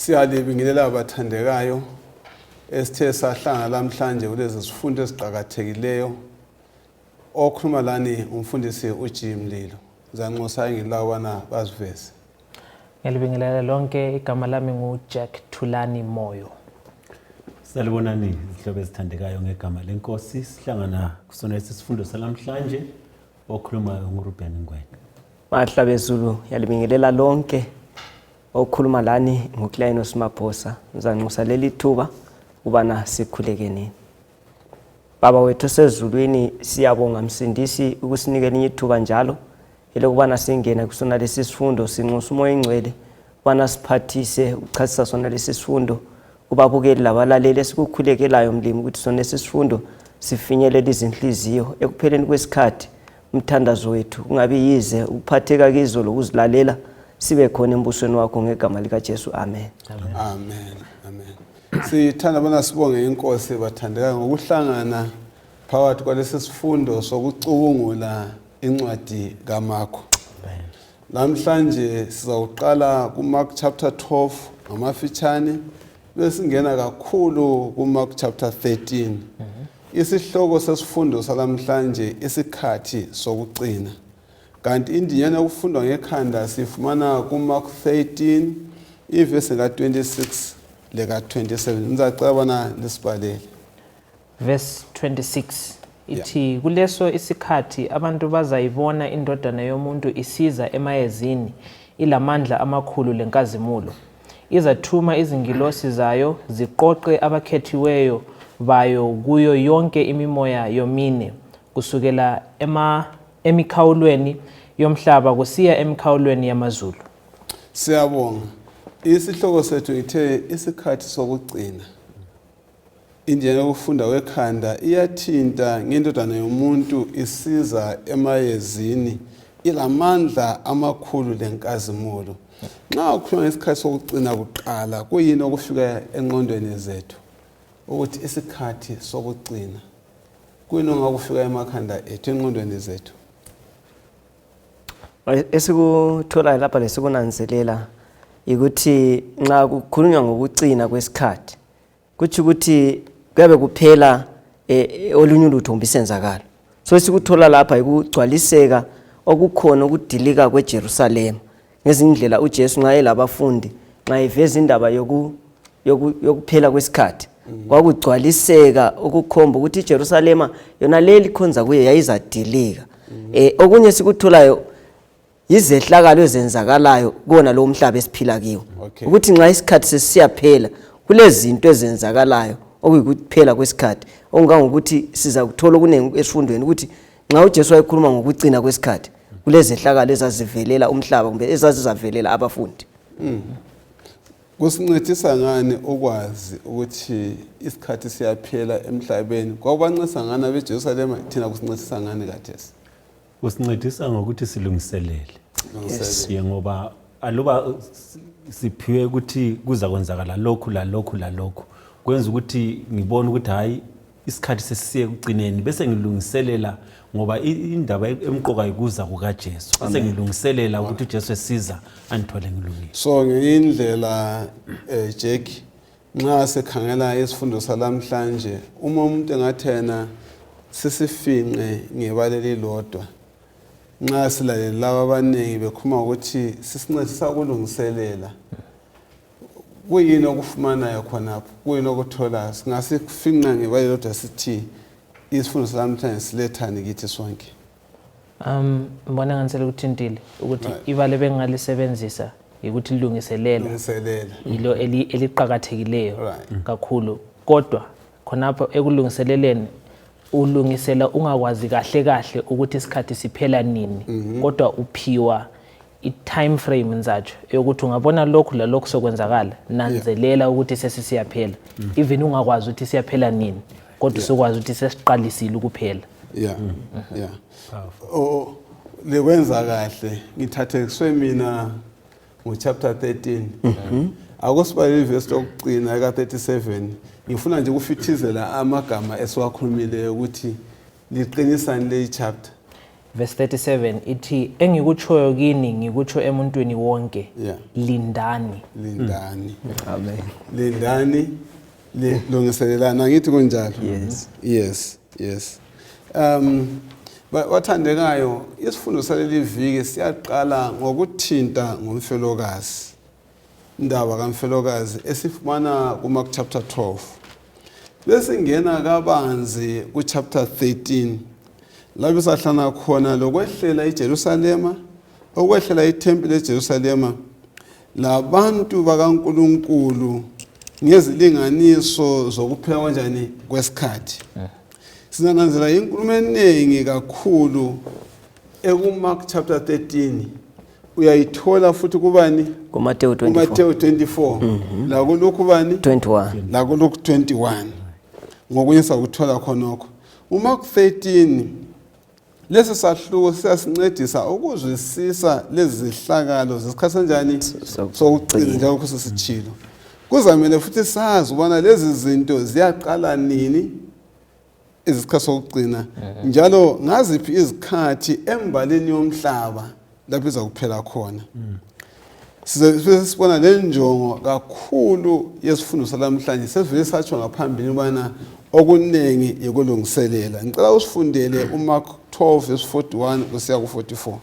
Siyalibingelela abathandekayo esithe sahlangana namhlanje kulezi zifundo eziqhakathekileyo. Okhuluma lani umfundisi uJim Mlilo. Zanxusa ngilawana baziveze. Ngiyalibingelela lonke, igama lami nguJack Thulani Moyo. Salibonani ihlobo ezithandekayo ngegama lenkosi. Sihlangana kusona isifundo salamhlanje okhuluma nguRuben Ngwenya. Mahla bezulu yalibingelela lonke. Okhuluma lani nguKlayino Simaphosa. Ngizanxusa leli thuba ubana sikhulekenini. Baba wethu sezulwini siyabonga msindisi ukusinikela ithuba njalo elokubana singena kusona lesi sifundo sinxusa umoya engcwele ubana siphathise uchasisa sona lesi sifundo kubabukeli labalaleli esikukhulekelayo mlimi ukuthi sona lesi sifundo sifinyelele izinhliziyo ekupheleni kwesikhathi umthandazo wethu ungabe yize ukuphatheka kizo lokuzilalela sibe khona embusweni wakho ngegama lika Jesu. Amen. Amen. Amen. Sithanda bona sibonge inkosi bathandeka ngokuhlangana phakathi kwalesi sifundo sokucubungula incwadi kaMarko. Namhlanje sizawuqala kuMark chapter 12 ngamafitshane bese singena kakhulu kuMark chapter 13. Isihloko sesifundo salamhlanje isikhathi sokucina. Kanti indinyana yokufundwa ngekhanda sifumana kuMark 13 ivesi ka26 leka 27. Ngizacela bona lisibhalele. Verse 26 ithi kuleso isikhathi abantu bazayibona indodana yomuntu isiza emayezini ilamandla amakhulu lenkazimulo. Izathuma izingilosi zayo ziqoqe abakhethiweyo bayo kuyo yonke imimoya yomine kusukela emikhawulweni yomhlaba kusiya emikhawulweni yamazulu. Siyabonga. Isihloko sethu ithe isikhathi sokucina. Indlela yokufunda kwekhanda iyathinta ngendodana yomuntu isiza emayezini ilamandla amakhulu lenkazimulo. Nxa ukhuluma ngesikhathi sokucina kuqala kuyini okufika engqondweni zethu ukuthi isikhathi sokucina kuyini ongakufika emakhanda ethu engqondweni zethu? Esikuthola lapha lesikunanzelela ukuthi nxa kukhulunywa ngokucina kwesikhathi kuthi ukuthi kuyabe kuphela olunye ulutho ombisenzakala. So sikuthola lapha ikugcwaliseka okukhona ukudilika kweJerusalem ngezindlela uJesu nxa elabafundi nxa iveza indaba yokuphela kwesikhathi kwakugcwaliseka ukukhomba ukuthi iJerusalem yona leli khonza kuye yayizadilika. Okunye sikutholayo izehlakalo ezenzakalayo kona lo mhlaba esiphila kiwo ukuthi nxa isikhathi sesiyaphela kulezinto ezenzakalayo okuyikuphela kwesikhathi okungangokuthi siza kuthola kunengi esifundweni ukuthi nxa uJesu wayekhuluma ngokucina kwesikhathi kulezehlakalo ezazivelela umhlaba kumbe ezazizavelela abafundi. Kusincedisa ngani ukwazi ukuthi isikhathi siyaphela emhlabeni? Kwakubancedisa ngani abeJerusalem thina kusincedisa ngani kathesi? Kusincedisa ngokuthi silungiselele. Ngoba aluba siphiwe ukuthi kuza kwenzakala lokhu la lokhu la lokhu kwenza ukuthi ngibone ukuthi hayi isikhathi sesiye kucineni bese ngilungiselela ngoba indaba emqoka ikuza kukaJesu bese ngilungiselela ukuthi uJesu esiza anithole ngilungile. So ngindlela Jack nxa sekhangela isifundo salamhlanje uma umuntu engathena sisifinqe ngebaleli lodwa nxa silalela laba abaningi bekhuluma ukuthi sisincedisa ukulungiselela kuyini okufumanayo khonapho kuyini okuthola singasifinqa ngebaleli lodwa sithi isifundo salamhlanje silethani kithi sonke? Mbona ngansela ukuthintile ukuthi ibale bengalisebenzisa ukuthi lilungiselela yilo eliqhakathekileyo kakhulu kodwa khonapho ekulungiseleleni ulungisela ungakwazi kahle ukuthi isikhathi siphela nini kodwa uphiwa i-time frame nzatsho yokuthi ungabona lokhu la lokhu sokwenzakala nanzelela ukuthi sesisiyaphela even ungakwazi ukuthi siyaphela nini kodwa sokwazi ukuthi sesiqalisile ukuphela. Lekwenza kahle ngithathekiswe mina ngochapter 13 akusibale ivesi lokugcina ka 37 ngifuna nje ukufithizela amagama esiwakhulumileyo ukuthi liqinisani le chapter. verse 37 ithi engikutshoyo kini ngikutsho emuntwini wonke Yeah. lindani. Lindani. Amen. Lindani lungiselelana ngithi kunjalo. Yes. Wathandekayo isifundo saleli viki siyaqala ngokuthinta ngomfelokazi. Indaba kaMfelokazi esifumana kuMark chapter 12. Bese ngena kabanzi ku chapter 13. Lapho sahlana khona lokwehlela eJerusalema, okwehlela iThempeli eJerusalema. Labantu bakaNkulunkulu ngezilinganiso zokuphila kanjani kwesikhathi. Sinananzela inkulumo eningi kakhulu ekuMark chapter 13. Uyayithola futhi kubani? kuMateyu 24 kuMateyu 24. La kulokhu bani? 21. La kulokhu 21. Ngokunye sakuthola khonokho. uMark 13 lesi sahluko siyasincedisa ukuzwisisa lezi zihlakalo zesikhathi kanjani sokugcina njalo kusisichilo. Kuzamele futhi sazi ubona lezi zinto ziyaqala nini isikhathi sokugcina njalo ngaziphi izikhathi embaleni yomhlaba lapho izakuphela khona. Sibona le njongo kakhulu yesifundo salamhlanje sevele satsho ngaphambili ubana okunengi yekulungiselela. Ngicela usifundele uMark 12 verse 41 kusiya ku44.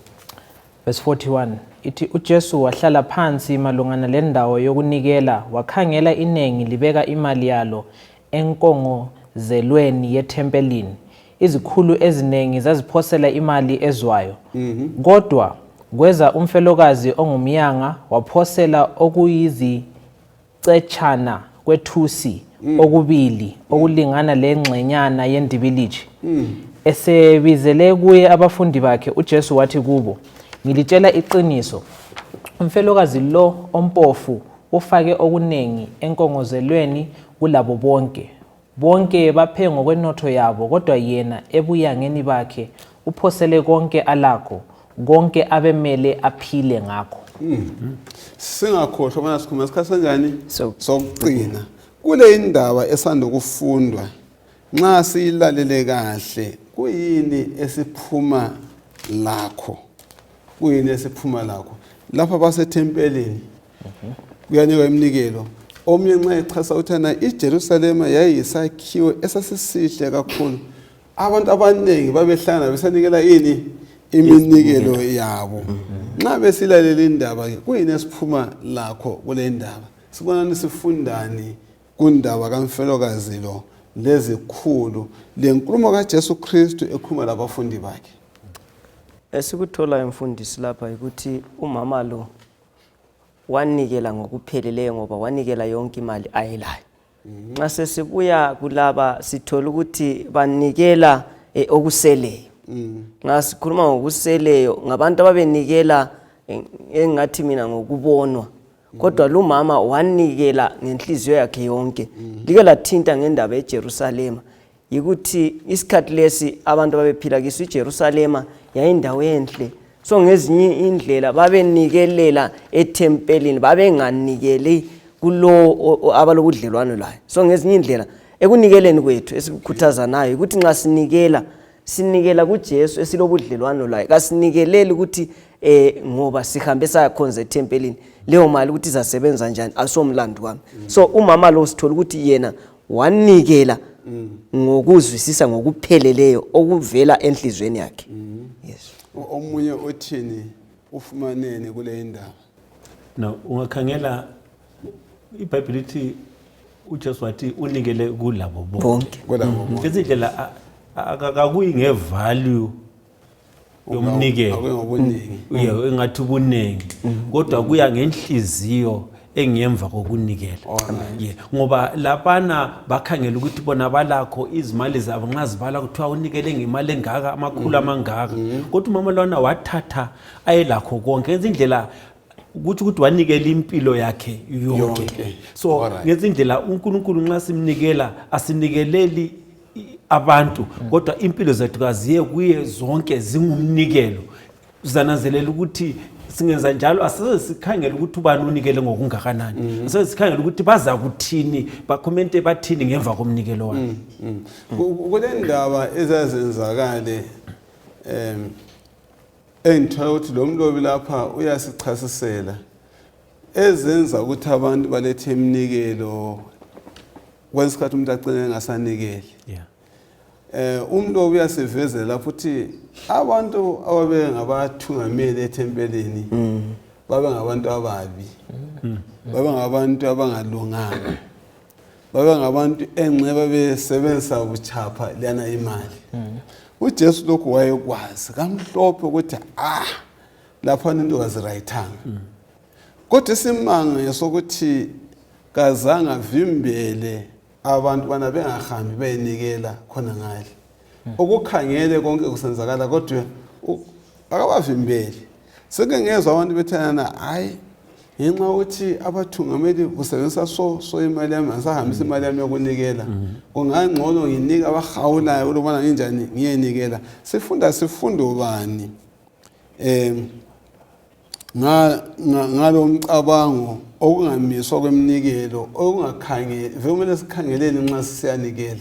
Verse 41 ithi uJesu wahlala phansi malungana lendawo yokunikela wakhangela inengi libeka imali yalo enkongozelweni yethempelini. Izikhulu ezinengi zaziphosela imali ezwayo. Kodwa kweza umfelokazi ongumyanga waphosela okuyizicetshana kwethusi okubili okulingana lengxenyana yendibilithi. Esebizele kuye abafundi bakhe uJesu wathi kubo, ngilitshela iqiniso, umfelokazi lo ompofu ufake okunengi enkongozelweni kulabo bonke. Bonke baphe ngokwenotho yabo, kodwa yena ebuyangeni bakhe uphosele konke alakho, konke abemele aphile ngakho. Singakhohlwa bona sikhuluma isikhathi kanjani sokugcina. Kule indaba esanda kufundwa nxa siyilalele kahle kuyini esiphuma lakho. Kuyini esiphuma lakho. Lapha basethempelini kuyanikwa iminikelo. Omnye nxa echasa uthana iJerusalema yayisakhiwo esasisihle kakhulu. Abantu abaningi babehlangana besanikela ini iminikelo yabo. Nxa besilalela indaba kuyini esiphuma lakho kule ndaba. Sibona nisifundani kundaba kaMfelokazi lo lezikhulu lenkulumo kaJesu Kristu ekhuluma labafundi bakhe. Esikuthola emfundisi lapha ukuthi umama lo wanikela ngokupheleleyo ngoba wanikela yonke imali ayelayo. Nxa sesibuya kulaba sithola ukuthi banikela okuseleyo. Nxa sikhuluma ngokuseleyo ngabantu ababenikela engathi mina ngokubonwa. Kodwa lo mama wanikela ngenhliziyo yakhe yonke. Like lathinta ngendaba eJerusalema. Yikuthi isikhathi lesi abantu ababephila kiso iJerusalema yayindawo enhle. So ngezinye indlela babenikelela ethempelini, babenganikeli kulo abalobudlelwano laye. So ngezinye indlela ekunikeleni kwethu esikukhuthaza nayo ukuthi nxa sinikela kuJesu esilobudlelwano laye. Kasinikeleli ukuthi ngoba sihambe sayakhonza ethempelini leyo mali ukuthi izasebenza njani asomlando wami. So umama lo sithola ukuthi yena wanikela ngokuzwisisa ngokupheleleyo okuvela enhlizweni yakhe. Yes. Omunye othini ufumanene kule ndaba. No, ungakhangela iBhayibheli lithi uJesu wathi unikele kulabo bonke. Izindlela akakuyi ngevalue yomnikelo. Akuyobuningi. Engathi ubunengi. Kodwa kuya ngenhliziyo engemva kokunikela. Ngoba lapana bakhangela ukuthi bona balakho izimali zabo nxa zivala kuthiwa unikele ngemali engaka amakhulu amangaka. Kodwa umama lona wathatha ayelakho konke ngezindlela ukuthi wanikela impilo yakhe yonke. So ngezindlela uNkulunkulu nxa simnikela asinikeleli abantu kodwa impilo zethu kaziye kuye zonke zingumnikelo. Uzananzelela ukuthi singenza njalo asese sikhangela ukuthi ubani unikele ngokungakanani. Asese sikhangela ukuthi baza kuthini bacommente bathini ngemva komnikelo wakhe. Kule ndaba ezazenzakale engithola ukuthi lo mlobi lapha uyasichasisela ezenza ukuthi abantu balethe iminikelo kwesikhathi umuntu agcine engasanikeli. Umlobi uyasivezela lapho ukuthi abantu ababe ngabathungameli ethempelini babe ngabantu ababi, babe ngabantu abangalunganga, babe ngabantu enqeba besebenzisa ubuchapha lana imali. uJesu lokhu wayekwazi kamhlophe ukuthi lapha into kazirayithanga. Kodwa isimanga yesokuthi kazange avimbele abantu bana bengahambi beyinikela khona ngale. Ukukhangele konke kusenzakala kodwa akabavimbeli. Seke ngezwe abantu bethana hayi ngenxa ukuthi abathungameli kusebenzisa so imali yami asahambisa imali yami yokunikela. Kungangcono nginika abahawulayo ukubona nginjani ngiyenikela. Sifunda sifundo bani ngalo mcabango okungamiswa kweminikelo okungakhangeli vele sikhangeleni nxa siyanikela.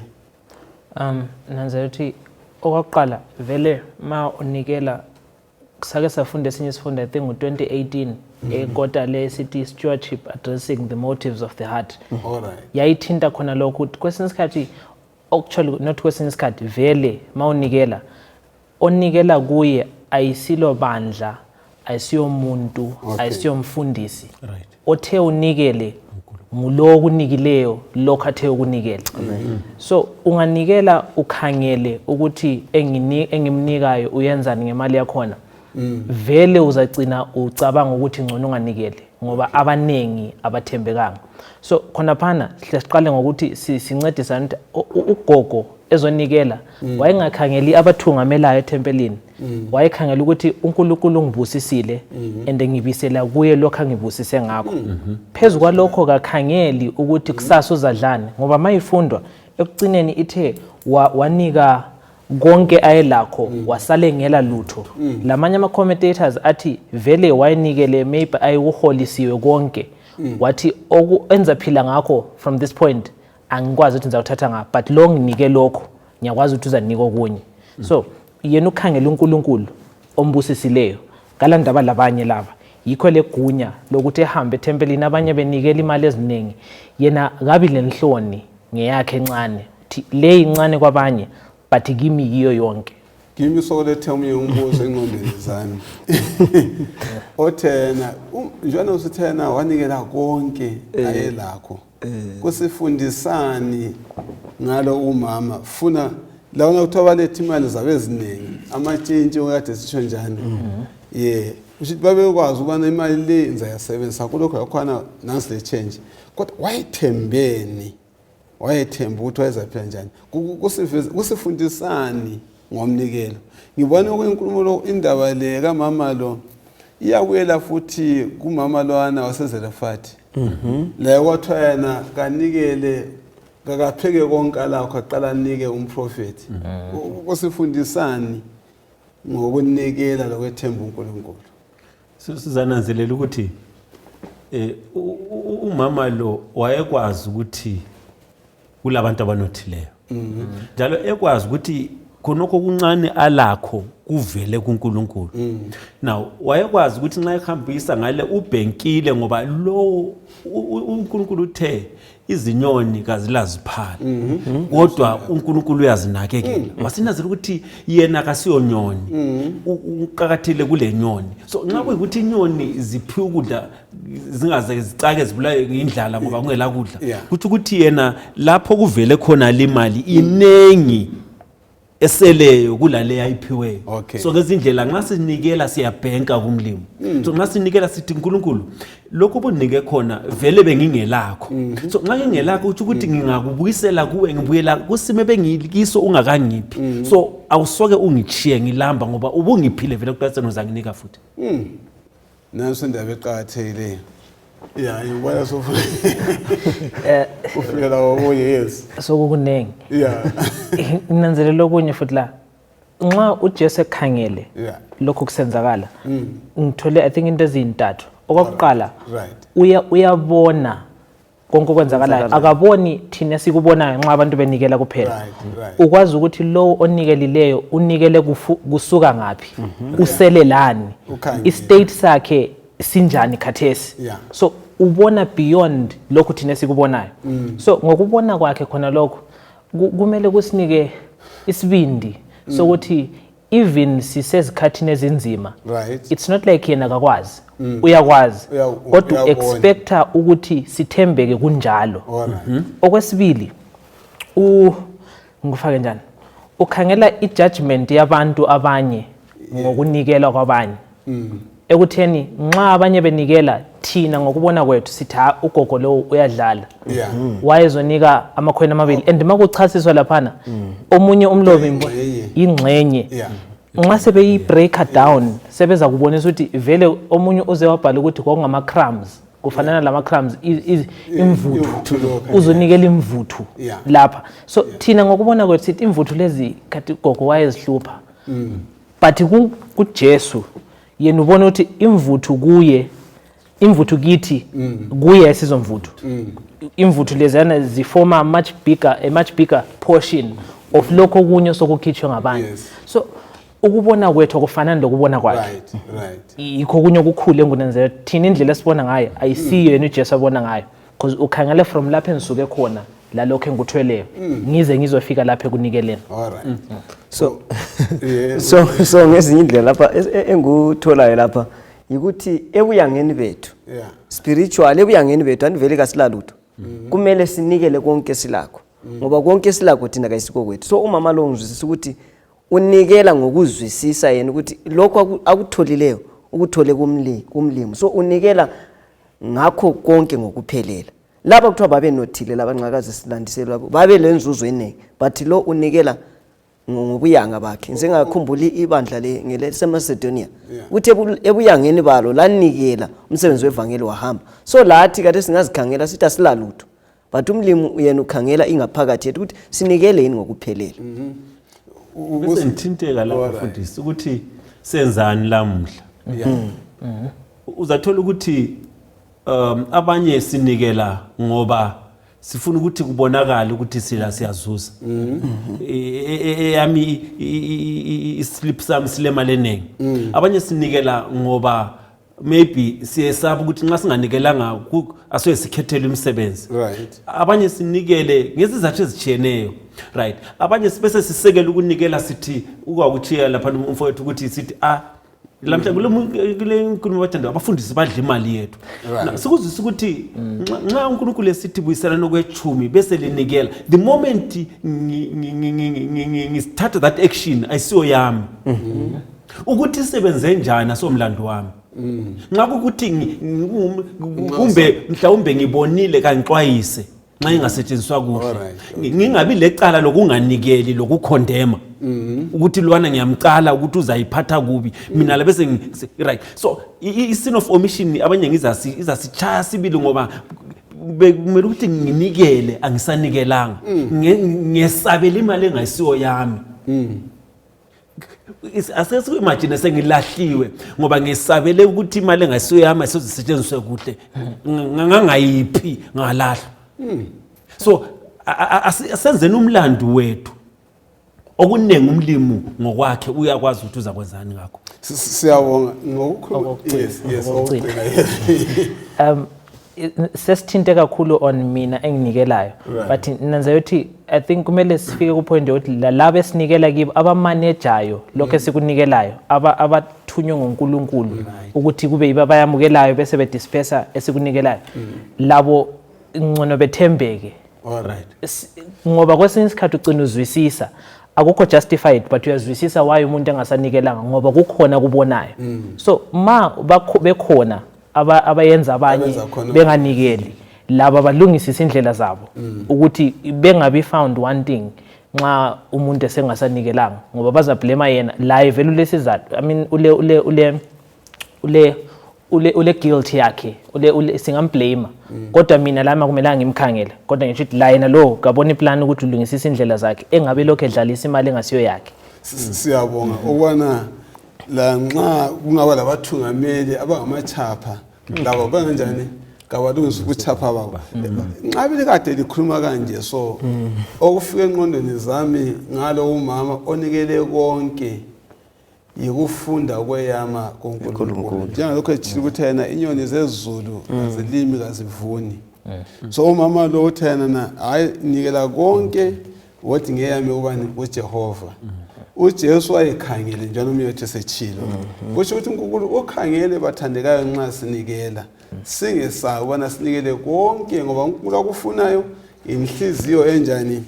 Nanzela ukuthi okwaqala vele ma unikela sake safunda esinye isifundo I think ngo-2018 ekota le city stewardship addressing the motives of the heart. Yayithinta khona lokho ukuthi kwesinye isikhathi actually not kwesinye isikhathi vele ma unikela onikela kuye ayisilo bandla ayisiyo umuntu ayisiyo umfundisi othe unikele ngulo okunikileyo lokho athe ukunikela. So unganikela ukhangele ukuthi engimnikayo uyenzani ngemali yakhona vele uzagcina ucabanga ukuthi ngcono unganikele ngoba abanengi abathembekanga. So khona phana siqale ngokuthi sincedisana ugogo ezonikela wayengakhangeli abathungamelayo ethempelini wayekhangela ukuthi uNkulunkulu ungibusisile ende ngibisela kuye lokho angibusise ngakho. Phezulu kwalokho kakhangeli ukuthi kusasa uzadlane ngoba mayifundwa ekucineni ithe wanika konke ayelakho wasale ngela lutho. Lamanye ama commentators athi vele wayenikele maybe ayuholisiwe konke wathi okwenza phila ngakho from this point angikwazi ukuthi ngizawuthatha ngapha but lo nginike lokho ngiyakwazi ukuthi uzanika okunye. So yena ukhangela uNkulunkulu ombusisileyo ngalandaba labanye laba yikho legunya lokuthi ehambe ethempelini abanye benikela imali eziningi yena kabi lenhloni ngeyakhe encane le incane kwabanye but kimi yiyo yonke. Kimi sokulethe omunye umbuzo engqondweni zami. Othena njalo usithena wanikela konke ayelakho. Kusifundisani ngalo umama funa lawona uthabalethe imali zabe eziningi amatshintshi okade sitsho njani. Usithi babekwazi ukubana imali le inza yasebenzisa kulokho yakhona nansi le change. Kodwa wayethembeni wayethemba ukuthi wayezaphila njani. Kusifundisani ngomnikelo. Ngibona ukuyinkulumo indaba le kaMama lo iyakuyela futhi kuMama lwana waseZerefati. La kwathwa yena kanikele kakapheke konke lakho aqala anike umprofeti. Kusifundisani ngokunikela lokwethemba uNkulunkulu. Sizananzelela ukuthi uMama lo wayekwazi ukuthi kulabantu abanothileyo. Njalo ekwazi ukuthi khonokho kuncane alakho kuvele kuNkulunkulu. Now wayekwazi ukuthi nxa ehambisa ngale ubhenkile ngoba lo uNkulunkulu uthe izinyoni kazilaziphala kodwa uNkulunkulu uyazinakekela. Wasinazela ukuthi yena akasiyonyoni uqakathele kule nyoni. So nxa kuyikuthi inyoni ziphiwe ukudla zingaze zicake zibulaye indlala ngoba kungela kudla kuthi ukuthi yena lapho kuvele khona limali inengi eseleyo kulale ayiphiwe. So ngezindlela nxa sinikela siyabhenka kumlimo. So nxa sinikela sithi uNkulunkulu lokho bunike khona vele bengingelakho. So nxa ngingelakho uthi ukuthi ngingakubuyisela kuwe ngibuyela kusime bengikiso ungakangiphi. So awusoke ungichiye ngilamba ngoba ubungiphile vele kuqatseni uzanginika futhi. Naso indaba eqhathekile. Ngibona so ufika okunye yes. Sokukunengi. Inanzelela okunye futhi la. Nxa uJesu ekhangele lokho kusenzakala. Ngithole I think into ezintathu. Okokuqala uyabona konke okwenzakalayo akaboni thina sikubonayo nxa abantu benikela kuphela ukwazi ukuthi lo onikelileyo unikele kusuka ngapi uselelani istate sakhe sinjani khathesi so ubona beyond lokho thina sikubonayo so ngokubona kwakhe khona lokho kumele kusinike isibindi sokuthi even sisezikhathini ezinzima it's not like yena akakwazi uyakwazi kodwa expecta ukuthi sithembeke kunjalo okwesibili ngifake njani ukhangela ijudgment yabantu abanye ngokunikela kwabanye ekutheni nxa abanye benikela thina ngokubona kwethu sithi ugogo lo uyadlala wayezonika amakhwena amabili and makuchasiswa laphana omunye umlobi ingxenye nxa sebeyi breaker down sebeza kubonisa ukuthi vele omunye uze wabhala ukuthi kwakungama crumbs kufanana lama crumbs imvuthu uzonikela imvuthu lapha so thina ngokubona kwethu sithi imvuthu lezi kathi gogo wayezihlupha but kuJesu yena ubona ukuthi imvuthu kithi kuye esizomvuthu imvuthu lezana zifoma a much bigger portion of lokho kunye sokukhitshwa ngabanye so ukubona kwethu akufanani lokubona kwakhe yikho kunye okukhulu engunenzela thina indlela esibona ngayo ayisiyo yena uJesu abona ngayo because ukhangele from lapha enisuke khona la lokho engikuthweleyo ngize ngizofika lapha ekunikeleni so ngezinye indlela lapha engikutholayo lapha ukuthi ebuyangeni bethu spiritual ebuyangeni bethu anivele kasilalutho kumele sinikele konke silakho ngoba konke silakho thina kayisiko kwethu so umama lo ngizwisisa ukuthi unikela ngokuzwisisa yena ukuthi lokho akutholileyo ukuthole kumlimo so unikela ngakho konke ngokuphelela laba kuthiwa babe nothile labanqakazi silandiselwa babe lenzuzo eningi but lo unikela ngobuyanga bakhe ngizengakhumbula ibandla ngeleSemacedonia uthi ebuyangeni balo lanikela umsebenzi wevangeli wahamba so lathi kade singazikhangela sithi asilalutho but umlimi yena ukhangela ingaphakathi yethu ukuthi sinikele yini ngokuphelela bese ngithinteka lapho mfundisi ukuthi senzani lamuhla uzathola ukuthi abanye sinikela ngoba sifuna ukuthi kubonakala ukuthi siyazuza yami islip sami silema lenengi abanye sinikela ngoba maybe siyesaba ukuthi nxa singanikelanga asoye sikhethele umsebenzi abanye sinikele ngezizathu ezijiyeneyo right abanye sibese sisekela ukunikela sithi ukwakuchiya lapha umfowethu ukuthi sithi lamhlanje kule nkulumo bathanda abafundisi badla imali yethu sikuzwisa ukuthi nxa uNkulunkulu esithi buyisana nokwechumi bese linikela the moment ngistart that action ayisiyo yami ukuthi isebenze njani asomlando wami nxa ukuthi kumbe mhlawumbe ngibonile kanixwayise nxa ingasetshenziswa kuhle ngingabi lecala lokunganikeli lokukhondema ukuthi lwana ngiyamcala ukuthi uzayiphatha kubi mina la bese right so sin of omission abanye ngizasichaya sibili ngoba kumele ukuthi nginikele angisanikelanga ngesabela imali engayisiyo yami asese imagine sengilahliwe ngoba ngisabele ukuthi imali engayisiyo yami ayisetshenziswe kuhle ngangayiphi ngalahla so asenzeni umlando wethu okunengi umlimo ngokwakhe uyakwazi ukuthi uzakwenzani ngakho siyabonga ngokukhulu sesithinte kakhulu on mina enginikelayo but nanza ukuthi I think kumele sifike ku point ukuthi laba esinikela kibo abamanejayo lokho esikunikelayo abathunywe ngoNkulunkulu ukuthi kube yiba bayamukelayo bese bedispersa esikunikelayo labo ngcono bethembeke ngoba kwesinye isikhathi ugcina uzwisisa akukho justified but uyazwisisa why umuntu engasanikelanga ngoba kukhona kubonayo so ma bekhona abayenza abanye benganikeli laba balungisisa indlela zabo ukuthi bengabi found wanting nxa umuntu esengasanikelanga ngoba baza blame yena live lesizathu I mean ule guilt yakhe singamblame kodwa mina lama kumela ngimkhangela kodwa ngisho ukuthi la yena lo kabona iplan ukuthi ulungisisa indlela zakhe engabe lokho edlalisa imali engasiyo yakhe siyabonga okwana la nxa kungaba labathungameli abangamachapha labo banganjani kabalungisa ubuthapha babo. Nqabile kade likhuluma kanje so okufika enqondweni zami ngalo umama onikele konke yikufunda kweyama koNkulunkulu. Njengalokho ethile ukuthi yena inyoni zezulu azilimi kazivuni. So umama lo uthena na hayi nikela konke wathi ngeyami ubani uJehova. uJesu wayekhangele njalo umyethu sechilo kusho ukuthi uNkulunkulu okhangele bathandekayo nxa sinikela singesabi ubana sinikele konke ngoba uNkulunkulu akufunayo inhliziyo enjani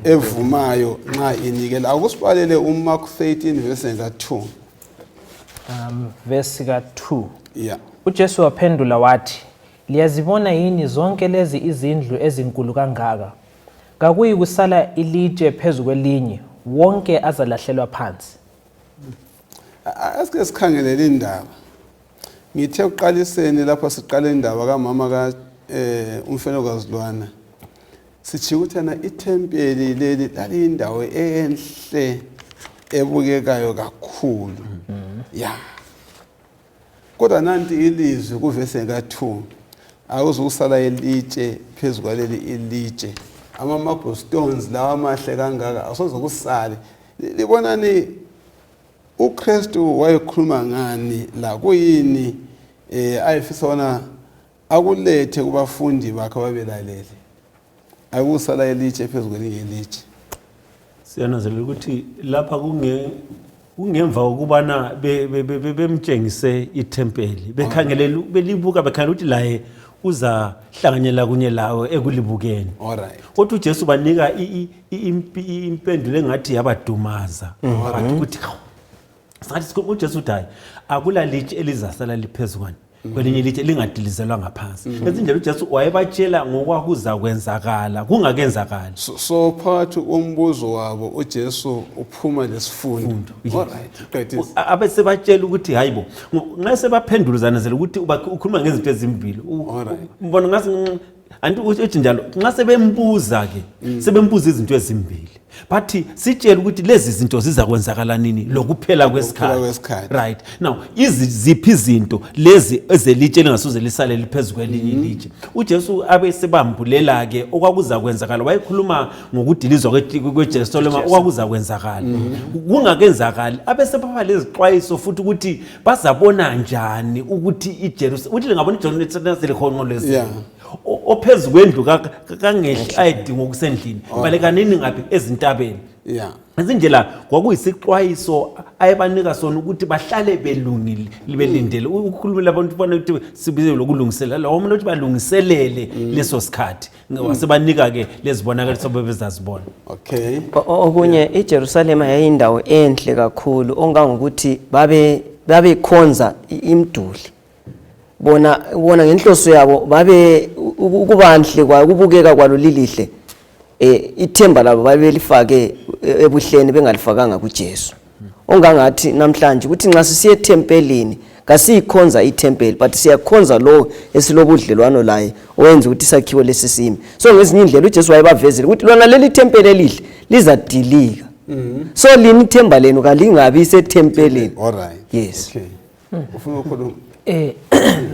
evumayo nxa inikela. Akusibalele uMark 13 verse ka2 verse ka2 yeah. uJesu waphendula wathi, liyazibona yini zonke lezi izindlu ezinkulu kangaka? Kakuyi kusala ilitshe phezu kwelinye, wonke azalahlelwa phansi. Asike sikhangelele indaba. Ngithe uqaliseni lapha siqale indaba kaMama ka umfelokazi Lwana. Sithi ukuthi na itempeli leli laliyindawo enhle ebukekayo kakhulu. Yeah. Kodwa nanti ilizwi kuvese ka2 akuzukusala ilitshe phezu kwaleli ilitshe. Ama-marble stones lawa amahle kangaka asoze kusale. Libonani uKristu wayekhuluma ngani la kuyini ayefisa wona akulethe kubafundi bakhe babelalele. Akusala elitshe phezu kwelinye ilitshe. Siyananzelela ukuthi lapha kungemva ukubana bemtshengise itempeli bekhangelela belibuka bekhangela ukuthi laye uza hlanganyela kunye lawo ekulibukeni. Alright. Kodwa uJesu banika impendulo engathi yabadumaza. Bathi ukuthi sathi uJesu uthi akula litshi elizasala liphezukwane kwelinye litshi lingadilizelwa ngaphansi. Ezindlela uJesu wayebatshela ngokwakuza kwenzakala kungakenzakala. So phakathi kombuzo wabo uJesu uphuma lesifundo. Alright. Abese batshela ukuthi hayibo ngase baphenduluzanezela ukuthi ukhuluma ngezinto ezimbili. Mbona ngase anti uthi njalo nxa sebembuza ke sebembuza izinto ezimbili. Bathi sitshela ukuthi lezi zinto ziza kwenzakala nini lokuphela kwesikhathi. Right. Now iziphi izinto lezi ezelitshe lingasuze lisale liphezulu kwelinye ilitshe. uJesu abesebambulela ke okwakuza kwenzakala wayekhuluma ngokudilizwa kweJerusalem okwakuza kwenzakala. Kungakenzakali abesebaba lezixwayiso futhi ukuthi bazabona njani ukuthi iJerusalem uthi ngabona iJerusalem selikhonqo lezi. Ophezulu kwendlu kangehle ayidinga okusendlini balekanini ngapi ezintabeni. Yeah. Izindlela kwakuyisixwayiso ayebanika sona ukuthi bahlale belungile belindele ukukhulumela abantu bona ukuthi sibize lokulungiselela lawo umuntu balungiselele leso sikhathi wasebanika ke lezibonakaliso bebezazibona. Okay. Okunye iJerusalem yayindawo enhle kakhulu ongangokuthi babekhonza imiduli. Bona ngenhloso yabo babe ukubanhle kubukeka kwalo lilihle ithemba labo babelifake ebuhleni bengalifakanga kuJesu. Ongangathi namhlanje ukuthi nxa sisiye tempelini kasiyikhonza itempeli but siyakhonza lo esilobudlelwano laye owenza ukuthi sakhiwe lesisimi. So ngezinye indlela uJesu wayebavezile ukuthi lona leli tempeli elihle lizadilika. So lini ithemba lenu kalingabi setempelini. Alright. Yes. Okay. Ufuna ukukhuluma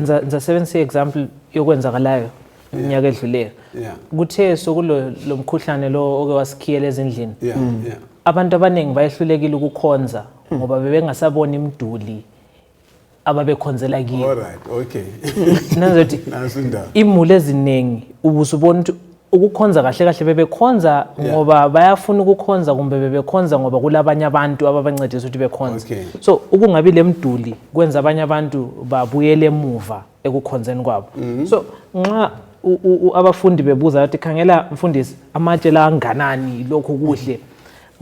ngisebenzisa example yokwenzakalayo iminyaka edluleyo. Kuthe sokulo lomkhuhlane lo oke wasikhiyela ezindlini. Abantu abaningi bayehlulekile ukukhonza ngoba bebengasabona imiduli ababekhonzela kiyo. Alright. Okay. Nazothi imule eziningi ubusubona ukuthi ukukhonza kahle kahle bebekhonza ngoba bayafuna ukukhonza kumbe bebekhonza ngoba kulabanye abantu ababancedisa ukuthi bekhonza. So ukungabi lemiduli kwenza abanye abantu babuyele emuva ekukhonzeni kwabo. So nxa abafundi bebuza bathi khangela mfundisi amatshe la anganani lokho kuhle.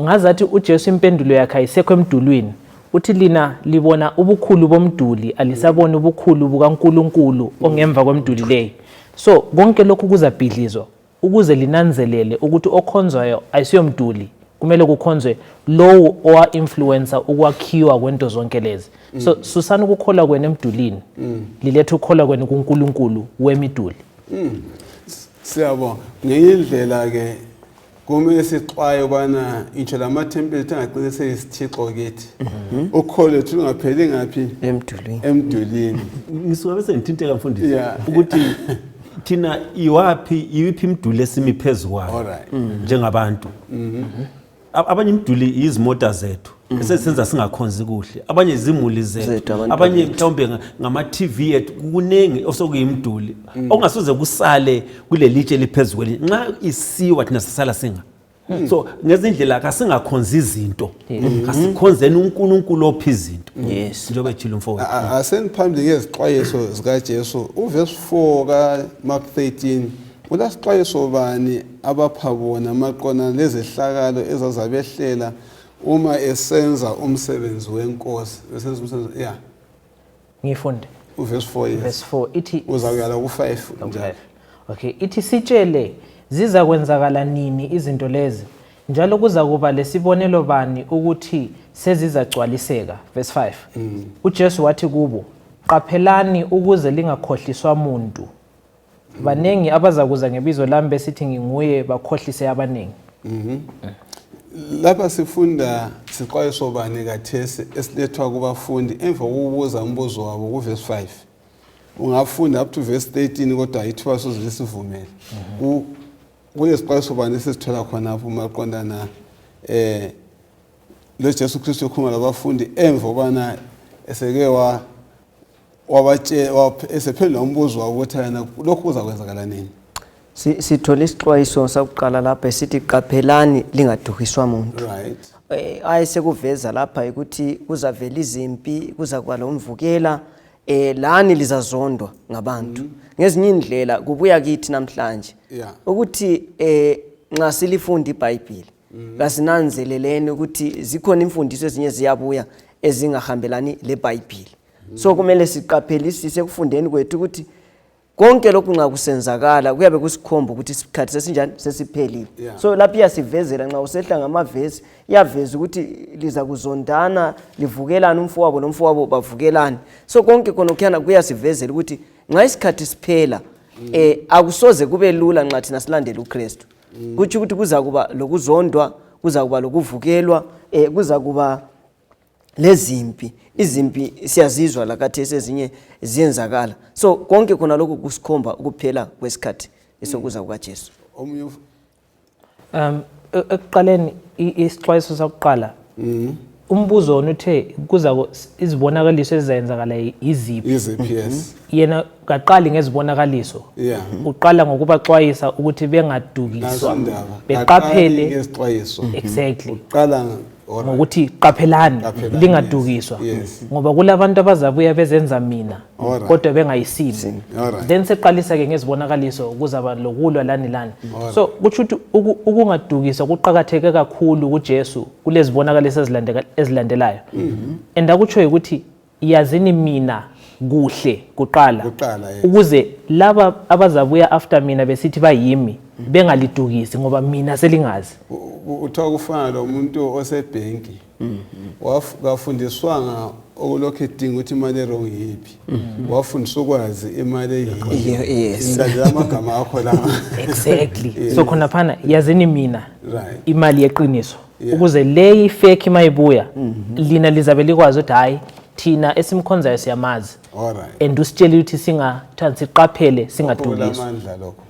Ngazathi uJesu impendulo yakhe ayisekho emdulwini. Uthi lina libona ubukhulu bomduli alisabona ubukhulu bukaNkulunkulu ongemva kwemduli leyo. So konke lokhu kuzabhidlizwa ukuze linanzelele ukuthi okhonzwayo ayisiyomduli kumele kukhonzwe lowo owa-influencer ukwakhiwa kwento zonke lezi. So susana ukukholwa kwenu emdulini liletha ukukholwa kwenu kuNkulunkulu wemiduli. Siyabonga ngendlela ke kumele sixwaye ubana intsho lamathempeli angagcine seyisithixo kithi ukholo lwethu lungapheli ngaphi emdulini. Ngisuka bese ngithinteka mfundisi Yeah. ukuthi thina iwaphi imiduli esimi phezukwayo Alright. njengabantu. Abanye imiduli izimota zethu esesenza singakhonzi kuhle, abanye izimuli zethu, abanye mhlawumbe ngama TV ethu, kunengi osokuyimiduli okungasoze kusale kule litshe liphezulu nxa isiwa thina sisala singa. So ngezindlela kasingakhonzi izinto, kasikhonzeni uNkulunkulu ophi izinto. Yes. Njengoba ethile umfowethu. Aseniphambili ngezixwayiso zikaJesu uverse 4 kaMark 13 ulasixwayiso bani abapha bona amaqona lezehlakalo ezazabehlela uma esenza umsebenzi wenkosi. Esenza umsebenzi Ngifunde. uverse 4 yes. Verse 4 ithi Uzakuyala ku5 njalo. Okay, ithi sitshele ziza kwenzakala nini izinto lezi njalo kuza kuba lesibonelo bani ukuthi sezizacwaliseka. Verse 5 uJesu wathi kubo, qaphelani ukuze lingakhohliswa umuntu. Banengi abazakuza ngebizo lami besithi nginguye bakhohlise abanengi. Lapha sifunda siqwayiso bani kathesi esilethwa kubafundi emva kokubuza umbuzo wabo kuverse 5. Ungafunda up to verse 13 kodwa ithiwa sozisivumele. Kulesiqwayiso bani sesithola khona apho maqondana lo Jesu Kristu ekhuluma labafundi emva obana eseke esephendula umbuzo wabo ukuthi yena lokhu kuzakwenzakala nini. Sithola isixwayiso sakuqala lapha esithi qaphelani lingaduhiswa umuntu. Right. Ayisekuveza lapha ukuthi kuzavela izimpi, kuza kuba lomvukela lani lizazondwa ngabantu. Ngezinye indlela kubuya kithi namhlanje. Yeah. Ukuthi nxa silifunda iBhayibheli kasinanzeleleni ukuthi zikhona imfundiso ezinye ziyabuya ezingahambelani leBhayibheli. So kumele siqaphelisise kufundeni kwethu ukuthi konke lokhu nxa kusenzakala kuyabe kusikhomba ukuthi isikhathi sesinjani sesiphelile. Yeah. So lapha iyasivezela nxa usehla ngamavesi iyaveza ukuthi liza kuzondana livukelana umfowabo nomfowabo bavukelana. So konke khona kukhana kuyasivezela ukuthi nxa isikhathi siphela akusoze kube lula nxa thina silandela uKristu. Kuthi ukuthi kuza kuba lokuzondwa, kuza kuba lokuvukelwa, kuza kuba lezimpi. Izimpi siyazizwa lakathesi ezinye ziyenzakala. So konke khona lokhu kusikhomba ukuphela kwesikhathi esokuza kukaJesu. Omunye Ekuqaleni isixwayiso sakuqala umbuzo onuthe kuza izibonakaliso ezizayenzakala iziphi. yes. Yena kaqali ngezibonakaliso. Yeah. Uqala ngokubaxwayisa ukuthi bengadukiswa beqaphele ngezixwayiso. Exactly. Uqala ngokuthi qaphelani lingadukiswa yes. ngoba kulabantu abazabuya bezenza mina Alright. kodwa bengayisini. Alright. Then seqalisa ke ngezibonakaliso kuzaba lokulwa lani. So kuthi ukungadukiswa kuqhakatheke kakhulu kuJesu kulezibonakaliso ezilandelayo. And akutsho ukuthi yazini mina kuhle kuqala yes. ukuze laba abazabuya after mina besithi bayimi bengalidukisi ngoba mina selingazi. Uthiwa kufana lo muntu osebhenki wafundiswanga okulokhu edinga ukuthi imali erong yiphi. Wafundiswa ukwazi imali Yes. Indalela amagama akho la. Exactly. So khona phana yazini mina Right. imali yeqiniso ukuze le fake mayibuya lina lizabe likwazi ukuthi hayi thina esimkhonzayo siyamazi. Alright. And usitshela ukuthi singathanda siqaphele singadukiswa. Amandla lokho.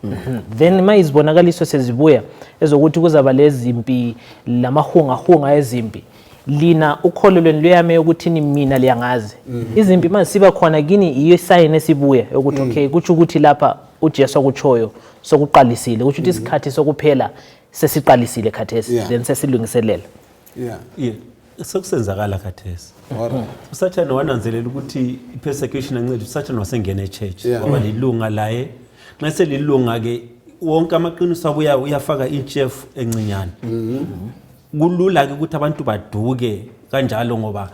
Then mayizibonakaliso sezibuya ezokuthi kuzaba lezimpi lamahunga ezimpi lina ukholo lweni luyame ukuthi mina liyangazi. Izimpi masiba khona kini iyo sign esibuya ukuthi okay kuthi ukuthi lapha uJesu akutshoyo sokuqalisile ukuthi isikhathi sokuphela sesiqalisile khathesi then sesilungiselela. Yeah. Sekusenzakala khathesi. Alright. uSathane wananzelela ukuthi ipersecution ancede uSathane wasengena eChurch ngoba lilunga laye nxa selilunga ke wonke amaqiniso abuya uyafaka ichef encinyane. Kulula ke ukuthi abantu baduke kanjalo ngoba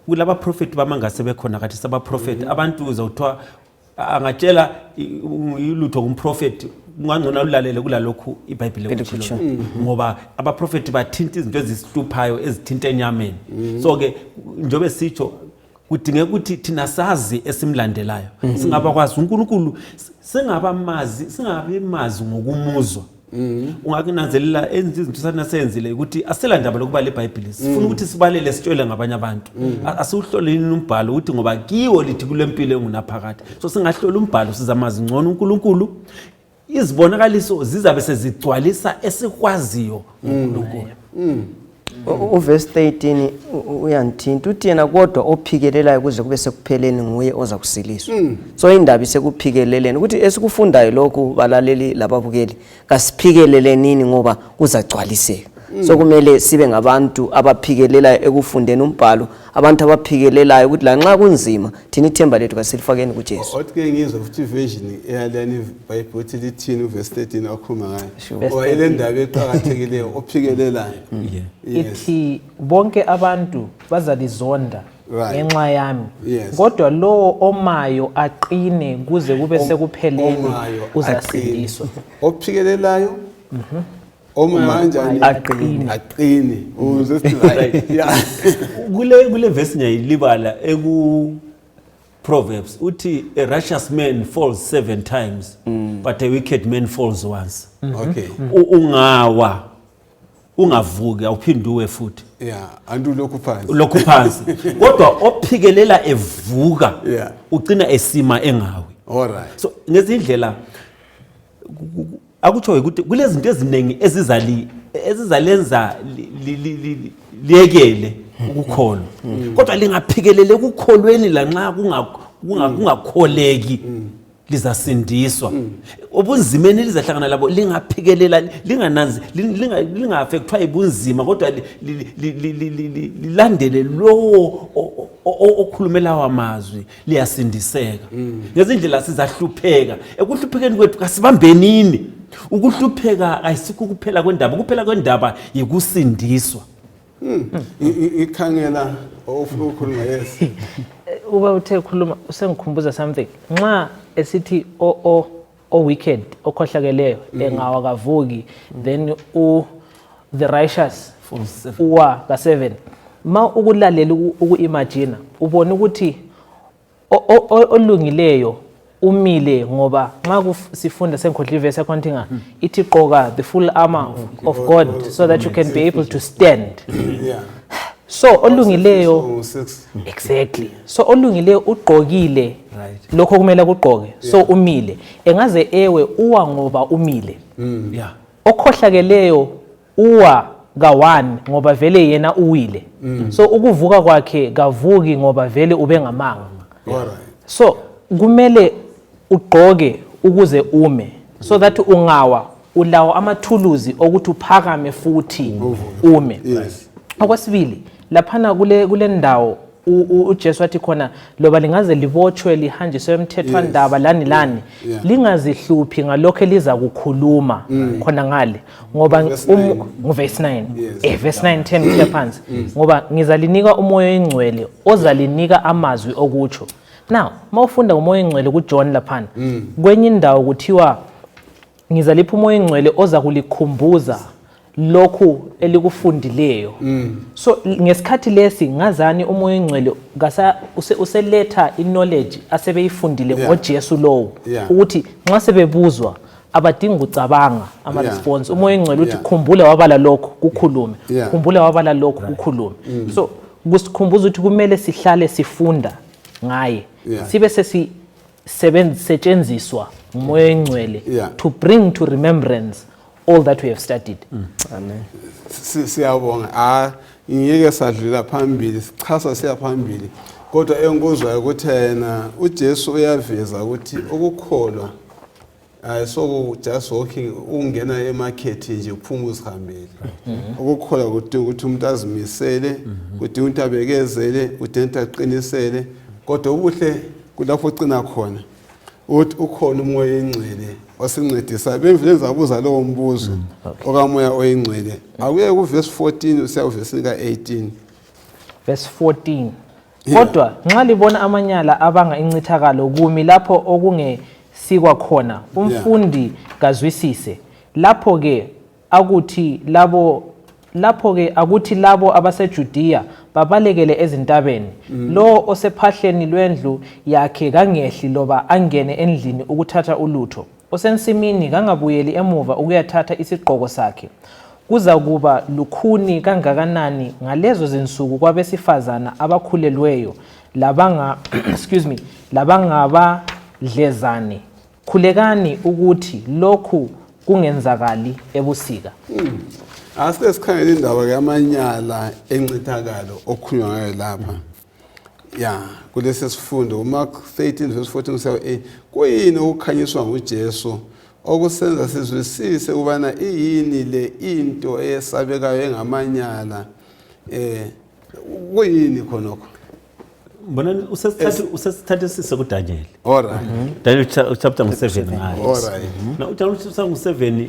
kulaba prophet bamangase bekhona kathi saba prophet abantu uzawuthiwa angatshela ilutho ngumprofeti ungangcona ulalele kulalokhu iBhayibheli ekuthilo ngoba abaprofeti bathinta izinto ezisituphayo ezithinta enyameni. So ke njobe sitsho kudingeka ukuthi thina sazi esimlandelayo singaba kwazi uNkulunkulu singabi mazi ngokumuzwa ungakunanzelela izinto sanasenzile ukuthi asela ndaba lokuba leBhayibheli sifuna ukuthi sibalele sitshele ngabanye abantu asiuhloleni umbhalo ukuthi ngoba kiwo lithi kulempilo engunaphakade so singahlola umbhalo sizamazi ngcono uNkulunkulu izibonakaliso zizabe sezigcwalisa esikwaziyo uNkulunkulu. Uverse 13 uyanthinta uthi yena kodwa ophikelelayo kuze kube sekupheleni nguye oza kusiliswa. So indaba isekuphikeleleni ukuthi esikufundayo lokhu balaleli lababukeli kasiphikeleleni ngoba kuzagcwaliseka. So kumele sibe ngabantu abaphikelelayo ekufundeni umbhalo, abantu abaphikelelayo ukuthi la nxa kunzima thina ithemba lethu kasilifakeni kuJesu. Othi ke ngizwe futhi version eyaleni iBhayibheli uthi lithini uverse 13 okhuluma ngayo. Oyile ndaba eqhakathekileyo ophikelelayo. Ithi bonke abantu bazalizonda ngenxa yami. Yes. Kodwa lo omayo aqine kuze kube sekupheleni uzasindiswa. Ophikelelayo Oma kanjani aqine right yeah kule verse nyayilibala eku Proverbs uthi a righteous man falls 7 times but a wicked man falls once. Okay. Ungawa ungavuki awuphinduwe futhi yeah andu lokhu phansi kodwa ophikelela evuka ucina esima engawi. All right. So ngezindlela akutsho ukuthi kulezinto eziningi ezizalenza liyekele ukukholwa kodwa lingaphikelele ukukholweni la nxa kungakholeki lizasindiswa obunzimeni lizahlangana labo lingaphikelela lingananzi lingaafectwa ibunzima kodwa lilandele lo okhulumela wamazwi liyasindiseka ngezindlela sizahlupheka ekuhluphekeni kwethu kasibambenini ukuhlupheka ayisikho kuphela kwendaba kuphela kwendaba yikusindiswa ikhangela ofuna ukukhuluma yes uba uthe khuluma usengikhumbuza something nxa esithi o wicked okhohlakeleyo engawa kavuki then the righteous uwa ka7 ma ukulalela ukuimagine ubona ukuthi olungileyo umile ngoba nxa sifunda senkhodla iverse accounting ithi qoka the full armor of God so that you can be able to stand. Yeah. So olungileyo exactly so olungileyo ugqokile lokho kumele kugqoke so umile engaze ewe uwa ngoba umile yeah okhohlakeleyo uwa ka1 ngoba vele yena uwile so ukuvuka kwakhe kavuki ngoba vele ube ngamanga. So kumele ugqoke ukuze ume so that ungawa ulawo amathuluzi ukuthi uphakame futhi ume. Okwesibili laphana kule ndawo uJesu wathi khona loba lingaze libotshwe lihanjiswe emthethwandaba lani lingazihluphi ngalokho eliza kukhuluma khona ngale ngoba verse 9 verse 9 10 clear phansi ngoba ngizalinika umoya oyingcwele ozalinika amazwi okutsho. Now mawufunda umoya oyingcwele kuJohn laphana kwenye indawo kuthiwa ngizalipha umoya oyingcwele oza kulikhumbuza lokhu elikufundileyo. So ngesikhathi lesi ngazani umoya oyingcwele useletha iknowledge asebeyifundile ngoJesu lowo ukuthi nxa sebebuzwa abadinga ukucabanga ama response umoya oyingcwele uthi khumbula wabala lokho kukhulume khumbula wabala lokho kukhulume. So kusikhumbuza ukuthi kumele sihlale sifunda ngaye sibe sesisetshenziswa umoya oyingcwele to bring to remembrance all that we have studied. Amen. Siyabonga ngiyeke sadlula phambili sichasa siya phambili kodwa enkuzwayo ukuthi yena uJesu uyaveza ukuthi ukukholwa so just walking ungena emarket nje uphuma uzihambele ukukholwa ukuthi umuntu azimisele ukuthi umuntu abekezele ukuthi aqinisele kodwa ubuhle kulapho ugcina khona uthi ukhona umoya oyingcwele osincedisa bemvele zabuza lowo mbuzo okamoya oyingcwele akuye ku verse 14 usiya ku verse ka18 verse 14 kodwa nxa libona amanyala abanga incithakalo kumi lapho okungesikwa khona umfundi kazwisise lapho ke akuthi labo abaseJudiya babalekele ezintabeni lo osephahleni lwendlu yakhe kangehli loba angene endlini ukuthatha ulutho osensimini kangabuyeli emuva ukuyathatha isigqoko sakhe. Kuza kuba lukhuni kangakanani ngalezo zinsuku kwabesifazana abakhulelweyo labangabadlezane. Khulekani ukuthi lokhu kungenzakali ebusika. Asike sikhangele indaba yamanyala encithakalo okhulunywa ngayo lapha. Ya, kulesi sifundo uMark 13:14-8 kuyini ukukhanyiswa nguJesu okusenza sizwisise ubana iyini le into esabekayo engamanyala kuyini khonokho. Mbona usesithathe sise kuDaniel. Alright. Daniel chapter 7 ngayo. Alright. Na uDaniel chapter 7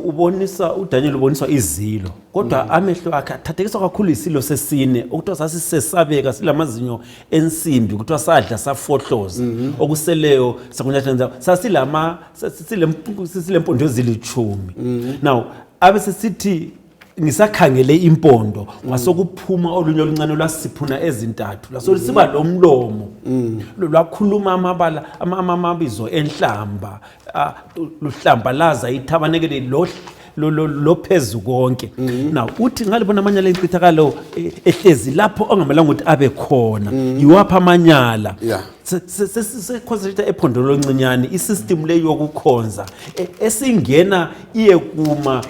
ubonisa uDaniel uboniswa izilo. Kodwa amehlo akhe athathekiswa kakhulu isilo sesine okuthiwa sasisesabeka silamazinyo ensimbi kuthiwa sadla safohloza okuseleyo sakunyathanza sasilama silempondo ezili10. Now abesesithi ngisakhangele impondo ngasokuphuma olunye oluncane lwasiphuna ezintathu laso siba lomlomo lwakhuluma amabizo enhlamba luhlamba laza ithabanekele lo phezu konke. Now uthi ngalibona amanyala encithakalo ehlezi lapho ongamelanga ukuthi abe khona yiwapha amanyala seconcentrate ephondo loncinyane isystem leyo yokukhonza esingena iye kuma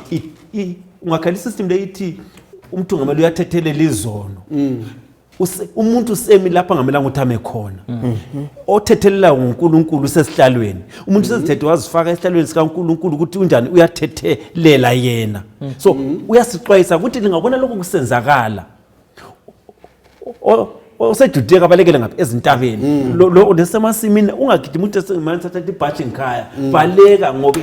ungakhala isystem leyithi umuntu ngamele uyathethelela izono. Umuntu semi lapha ngamelanga ukuthi ame khona. Othethelela uNkulunkulu sesihlalweni. Umuntu sezithethe wazifaka esihlalweni sikaNkulunkulu ukuthi unjani uyathethelela yena. So uyasixwayisa ukuthi lingabona lokho kusenzakala. Osejudeka balekele ngapha ezintabeni lo nesemasimini ungagidima ukuthi semanje thatha ibhashi ngikhaya baleka ngoba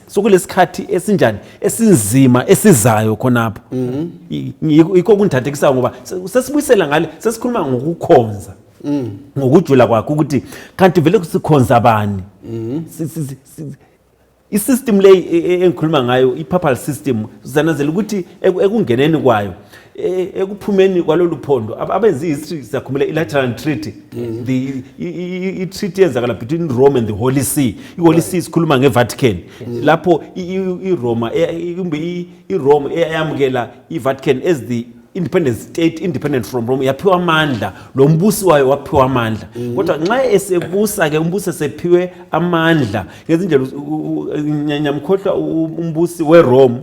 sokulesikhathi esinjani esinzima esizayo khonapha yikho kungithathekisa ngoba sesibuyisela ngale sesikhuluma ngokukhonza ngokujula kwakhe ukuthi kanti vele kusikhonza abani isystem le engikhuluma ngayo ipapal system zanazela ukuthi ekungeneni kwayo ekuphumeni kwalolu phondo abenzi history sakhumela ilateral treaty the treaty yenzakala between Rome and the Holy See. iHoly See sikhuluma ngeVatican lapho iRoma iRome eyamukela iVatican as the independent state independent from Rome yaphiwa amandla lo mbusi wayo waphiwa amandla kodwa nxa esebusa ke umbusi sephiwe amandla ngezindlela nyamkhohlwa umbusi weRome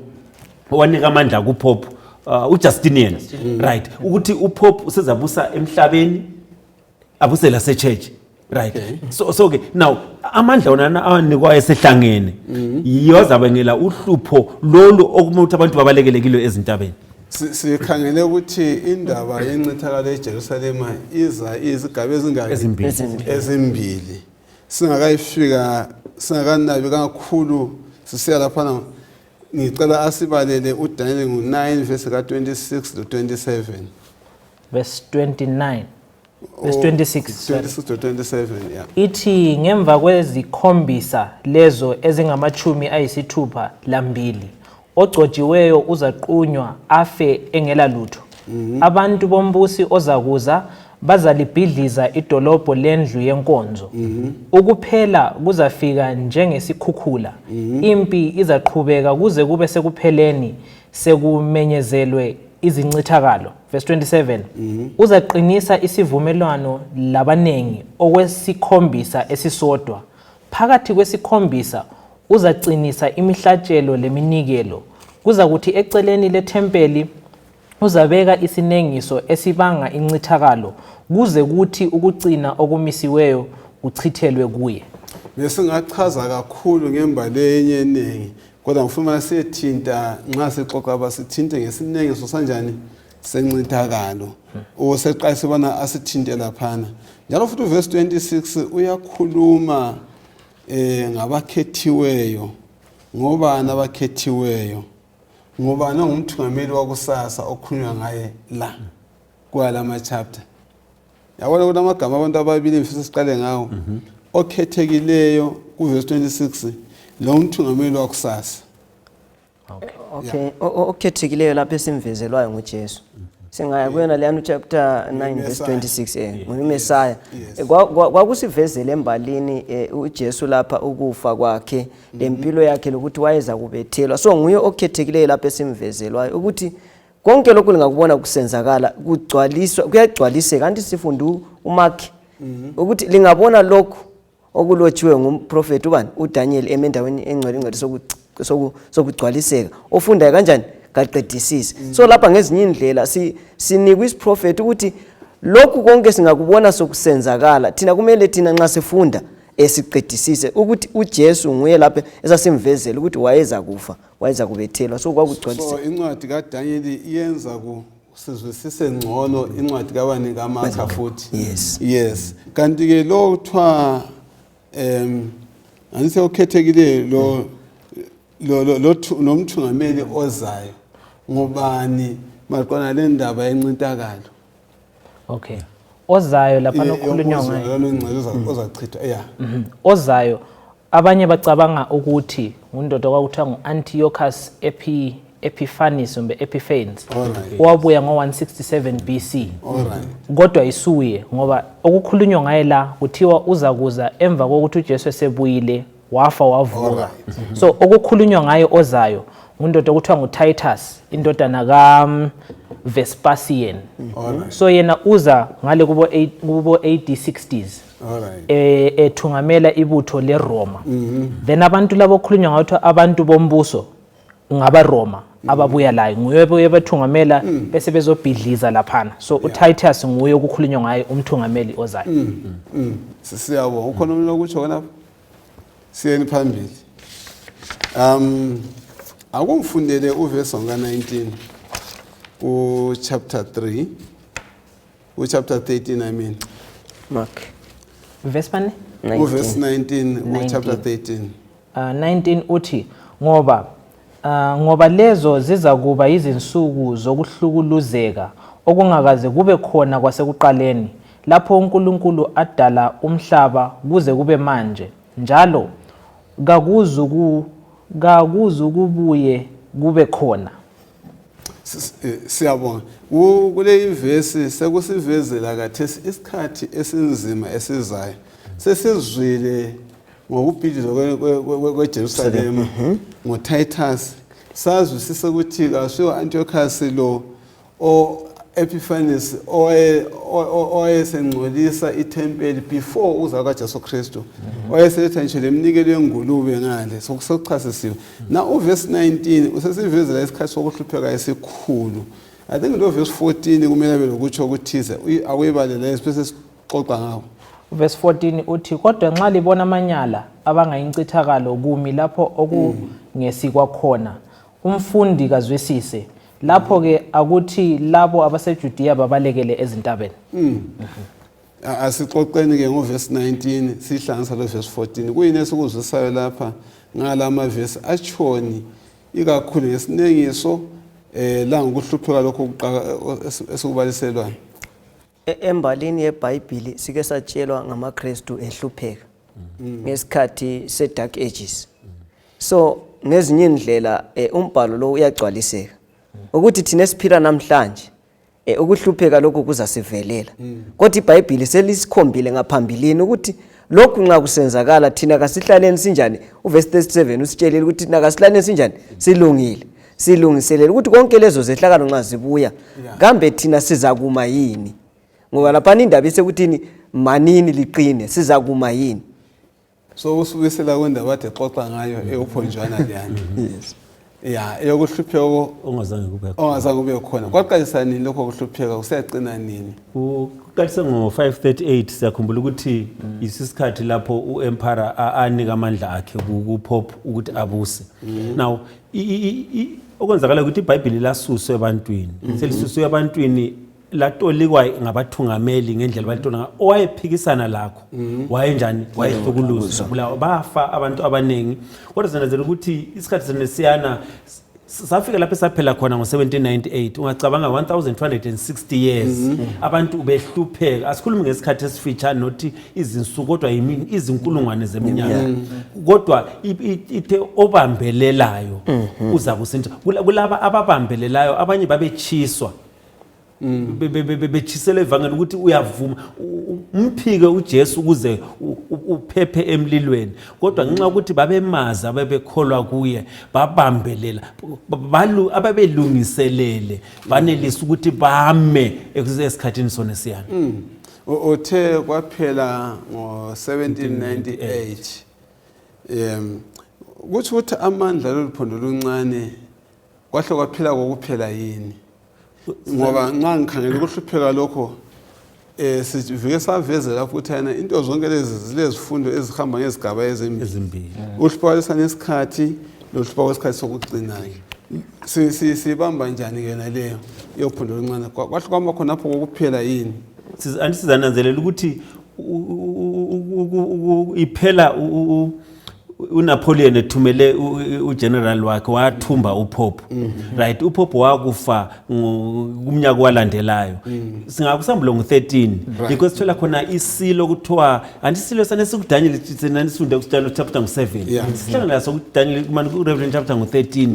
owanika amandla kuPope uJustinian right ukuthi uPope usezabusa emhlabeni abuse la seChurch right so ke now amandla wona awanikwa esehlangene yozabengela uhlupho lolu okumuntu abantu babalekelekile ezintabeni. Sikhangele ukuthi indaba yencithakalo eJerusalem iza izigaba ezimbili singakayifika singakanabi kakhulu sisiya lapha ngicela asibalele uDaniel ngo9 verse ka26 to 27 verse 29 verse 26 to 27 yeah. Ithi ngemva kwezikhombisa lezo ezingamachumi ayisithupha lambili ogcotshiweyo uzaqunywa afe engela lutho. Abantu bombusi ozakuza bazalibhidliza idolobho lendlu yenkonzo. Ukuphela kuzafika njengesikhukhula. Impi izaqhubeka kuze kube sekupheleni sekumenyezelwe izincithakalo. Verse 27 uzaqinisa isivumelwano labanengi okwesikhombisa esisodwa. Phakathi kwesikhombisa uzaqinisa imihlatshelo leminikelo. Kuza kuthi eceleni lethempeli uzabeka isinengiso esibanga incithakalo kuze kuthi ukucina okumisiweyo kuchithelwe kuye. Besingachaza kakhulu ngembali yenyenengi kodwa ngifuna sethinta nxa sixoxa abasithinte ngesinengiso sanjani sencithakalo oseqayisa bona asithinte laphana njalo futhi verse 26 uyakhuluma ngabakhethiweyo ngobani abakhethiweyo ngobani ngumthungameli wakusasa okhulunywa ngaye la kwalama chapter yabona ukuthi amagama abantu ababili mfisa siqale ngawo okhethekileyo ku verse 26 lo mthungameli wakusasa okay okhethekileyo lapho esimvezelwayo nguJesu singaya kuyona leyana chapter 9 verse 26 nguMesaya Yes. kwakusivezele embalini uJesu lapha ukufa kwakhe lempilo yakhe lokuthi wayeza kubethelwa so nguye okhethekileyo lapha esimvezelwayo ukuthi konke lokhu lingakubona kusenzakala kugcwaliswa kuyagcwaliseka kanti sifunda uMark ukuthi lingabona lokhu okulotshiwe ngumprofeti ubani uDaniel emendaweni engcwele sokugcwaliseka ofunda kanjani kaqedisisi so lapha ngezinye indlela sinikwa isiprofeti ukuthi lokhu konke singakubona sokusenzakala thina kumele thina nxa sifunda esiqedisise ukuthi uJesu nguye lapha esasimvezela ukuthi wayeza kufa wayeza kubethelwa so kwakugcwaliseka so incwadi kaDaniel iyenza sizwisise ngcono incwadi kabani kaMark futhi yes kanti ke lo kuthiwa anise ukhethekileyo lo nomthungameli ozayo ngubani maqona le ndaba yencintakalo okay ozayo lapha nokhulunywa ngayo lo ngcelo ozachithwa ozayo abanye bacabanga ukuthi undoda kwakuthiwa nguAntiochus Epiphanes kumbe Epiphanes wabuya ngo167 BC kodwa isuye ngoba okukhulunywa ngaye la kuthiwa uzakuza emva kokuthi uJesu esebuyile wafa wavuka so okukhulunywa ngaye ozayo undoda okuthiwa nguTitus indodana kaVespasian so yena uza ngale kubo AD 60s ethungamela ibutho leRoma then abantu labo okukhulunywa ngayo abantu bombuso ngabaRoma ababuya la nguye bethungamela bese bezobhidliza laphana so uTitus nguye okukhulunywa ngaye umthungameli ozayo siyabonga ukhona umuntu okutsho lapha siyeni phambili akungifundele uverse ka19 chapter 3 chapter 13 I mean Mark verse bani verse 19 chapter 13 19 uthi ngoba lezo ziza kuba izinsuku zokuhlukuluzeka okungakaze kube khona kwasekuqaleni lapho uNkulunkulu adala umhlaba kuze kube manje njalo kakuzukubuye kube khona siyabonga kule ivesi sekusivezela kathesi isikhathi esinzima esizayo sesizwile ngokubhidizwa kweJerusalem ngoTitus sazwisisa ukuthi kasiyo Antiochus lo Epiphanes oyesengcolisa ithempeli before uza kaJesu Kristu oyesetha nje lemnikelo yengulube ngale sokuchasisiwe na uverse 19 usesivezela isikhathi sokuhlupheka esikhulu I think lo verse 14 kumele belokutsho ukuthize akuyibalela esipese sixoxa ngawo verse 14 uthi kodwa nxa libona amanyala abangayincithakalo kumi lapho okungesikwa khona umfundi kazwisise lapho ke akuthi labo abaseJudiya babalekele ezintabeni asixoxeni ke ngoverse 19 sihlanganisa lo verse 14 kuyini esikuzwisayo lapha ngalama verse achoni ikakhulu ngesinengiso la ngokuhlupheka lokho esikubaliselwayo embalini yeBhayibheli sike satshelwa ngamaKristu ehlupheka ngesikhathi seDark Ages so ngezinye indlela umbhalo lo uyagcwaliseka ukuthi thina esiphila namhlanje ukuhlupheka lokhu kuzasivelela kodwa iBhayibheli selisikhombile ngaphambilini ukuthi lokhu nxa kusenzakala thina kasihlaleni sinjani uverse 37 usitshelile ukuthi thina kasihlaleni sinjani silungiselele ukuthi konke lezo zehlakalo nxa zibuya kambe thina sizakuma yini ngoba lapha indaba isekuthini manini liqine sizakuma yini so usubisela kwendaba bathe xoxa ngayo eyophonjwana leyana yes eyokuhlupheka ongazange kube khona kwaqalisa nini lokho kuhlupheka usiyaqina nini uqalise ngo538 siyakhumbula ukuthi isisikhathi lapho uemperor anika amandla akhe kuPope ukuthi abuse now okwenzakala ukuthi iBhayibheli lasuswe ebantwini selisuswe ebantwini latolikwa ngabathungameli ngendlela balitola owayephikisana lakho wayenjani wayehlukuluzwa bulawa bafa abantu abanengi kodwa senenzela ukuthi isikhathi senesiyana safika lapho saphela khona ngo1798 ungacabanga 1260 years abantu behlupheka asikhulumi ngesikhathi esifitshane nothi izinsuku kodwa izinkulungwane zeminyaka kodwa ithe obambelelayo uza kusintsha kulaba ababambelelayo abanye babechiswa bechisela evangeli ukuthi uyavuma umphike uJesu ukuze uphephe emlilweni, kodwa ngenxa ukuthi babemaza ababekholwa kuye babambelela ababelungiselele banelisa ukuthi bame esikhathini sona siyana. Uthe kwaphela ngo-1798 kuthi ukuthi amandla loluphondo luncane kwahle kwaphela kokuphela yini? Ngoba nxa ngikhangela ukuhlupheka lokho sivike savezela futhi yana into zonke lezi zilezifundo ezihamba ngezigaba ezimbili. Uhlupheka lesikhathi nohlupheka kwesikhathi sokugcina-ke sibamba njani ke naleyo yophondo oluncane? Kwahle kwamba khonapho kokuphela yini? Antisizananzelela ukuthi iphela uNapoleon ethumele ugeneral wakhe wathumba uPope, right? uPope wakufa kumnyaka walandelayo, singakusambula ngo-13 because sithola khona isilo kuthiwa antisilo sane sikuDaniel senanisunde kusitshalo chapter ngo-7 sihlangana laso kuDaniel Revelation chapter ngo-13,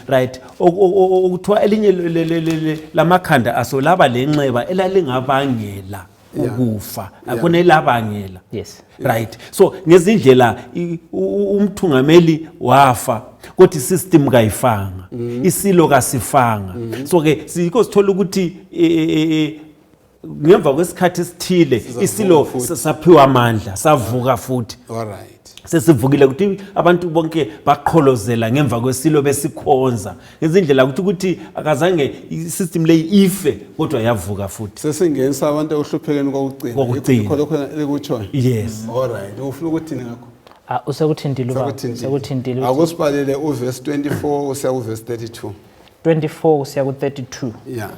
right? Okuthiwa elinye lamakhanda aso laba lenxeba elalingabangela ukufa akona elabangela, yes, right? So ngezindlela umthungameli wafa kodwa isystem kayifanga, isilo kasifanga. So ke siko sithola ukuthi ngemva kwesikhathi esithile isilo saphiwa amandla savuka futhi. Alright. Sesivukile ukuthi abantu bonke baqholozela ngemva kwesilo besikhonza ngezindlela ukuthi akazange isystem leyi ife kodwa yavuka futhi. Sesingenisa abantu okuhluphekeni kokugcina. Ikho lokho elikutshoyo. Yes. Alright. Ufuna ukuthini ngakho? Usekuthintile baba. Sekuthintile. Akusibhalele uverse 24 usiya kuverse 32. 24 usiya ku-32. Yeah.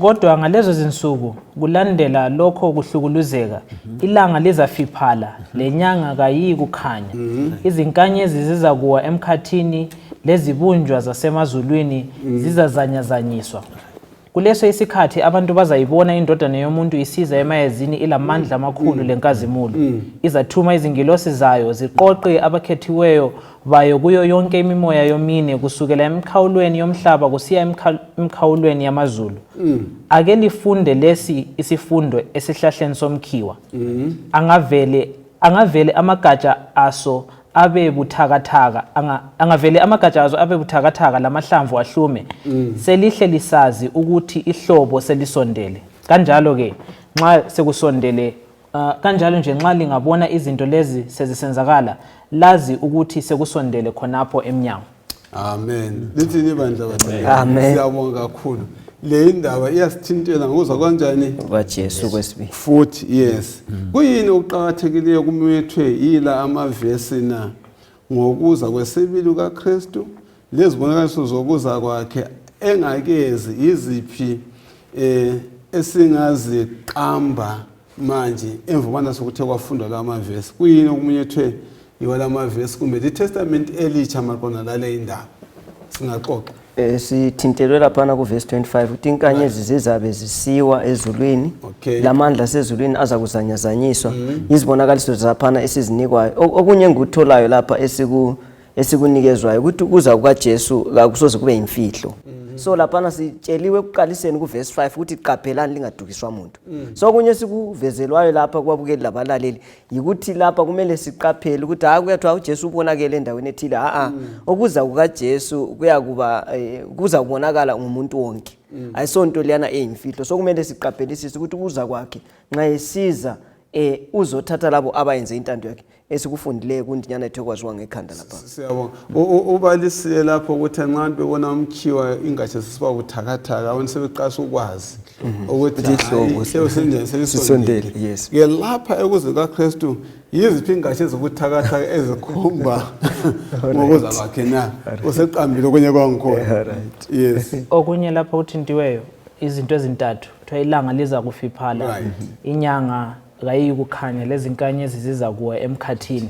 Kodwa ngalezo zinsuku kulandela lokho kuhlukuluzeka ilanga lizafiphala lenyanga kayiyi kukhanya, izinkanyezi zizakuwa emkhathini lezibunjwa zasemazulwini zizazanyazanyiswa. Kuleso isikhathi abantu bazayibona indodana yomuntu isiza emayezini ilamandla amakhulu lenkazimulo, izathuma izingilosi zayo ziqoqe abakhethiweyo bayo kuyo yonke imimoya yomine kusukela emkhawulweni yomhlaba kusiya emkhawulweni yamazulu. Ake lifunde lesi isifundo esihlahleni somkhiwa. Angavele amagatsha aso abe buthakathaka, angavele amagatsha aso abe buthakathaka lamahlamvu ahlume. Selihle lisazi ukuthi ihlobo selisondele. Kanjalo ke nxa sekusondele kanjalo nje nxa lingabona izinto lezi sezisenzakala lazi ukuthi sekusondele khonapho emnyango. Amen. Lithi libandla bathi. Amen. Siyabonga kakhulu. Le indaba iyasithintela ngokuza kanjani kwaJesu kwesibili. Futhi yes. Kuyini ukuqhakathekileyo kumethwe yila amavesi na ngokuza kwesibili kaKristu lezibonakaliso zokuza kwakhe engakezi iziphi esingaziqamba manje emvubana sokuthe kwafundwa la amavesi. Kuyini okumethwe yiwala amavesi kumbe iTestament elitsha maqona lale indaba singaxoxa? Sithintelwe laphana kuverse 25 ukuthi inkanyezi zizabe zisiwa ezulwini, lamandla asezulwini aza kuzanyazanyiswa, izibonakaliso zaphana esizinikwayo. Okunye engikutholayo lapha esikunikezwayo ukuthi ukuza kukaJesu akusoze kube imfihlo. So laphana sitsheliwe ekuqaliseni kuverse 5 ukuthi qaphelani lingadukiswa umuntu. So kunye sikuvezelwayo lapha kwabukeli labalaleli yikuthi lapha kumele siqaphele ukuthi kuyathiwa uJesu ubonakele endaweni ethile. Ukuza kukaJesu kuza kubonakala ngumuntu wonke, ayisonto liyana eyimfihlo. So kumele siqaphelisise ukuthi ukuza kwakhe nxa esiza uzothatha labo abayenze intando yakhe esikufundileyo kundinyana ethe kwaziwa ngekhanda lapha. Siyabonga. Ubalisile lapho ukuthi nxa bebona umkhiwa ingatsha sisiba buthakathaka abantu sebeqasa ukwazi ukuthi ihlobo sesenjani selisondele. Yes. Ke lapha ekuze kaKristu yiziphi ingatsha ezibuthakathaka ezikhomba ngokuza kwakhe na useqambile kunye kwangikhona. Yes. Okunye lapha uthintiweyo izinto ezintathu kuthiwa ilanga liza kufiphala, inyanga kayiyi kukhanya, lezi nkanyezi ziza kuwa emkhathini.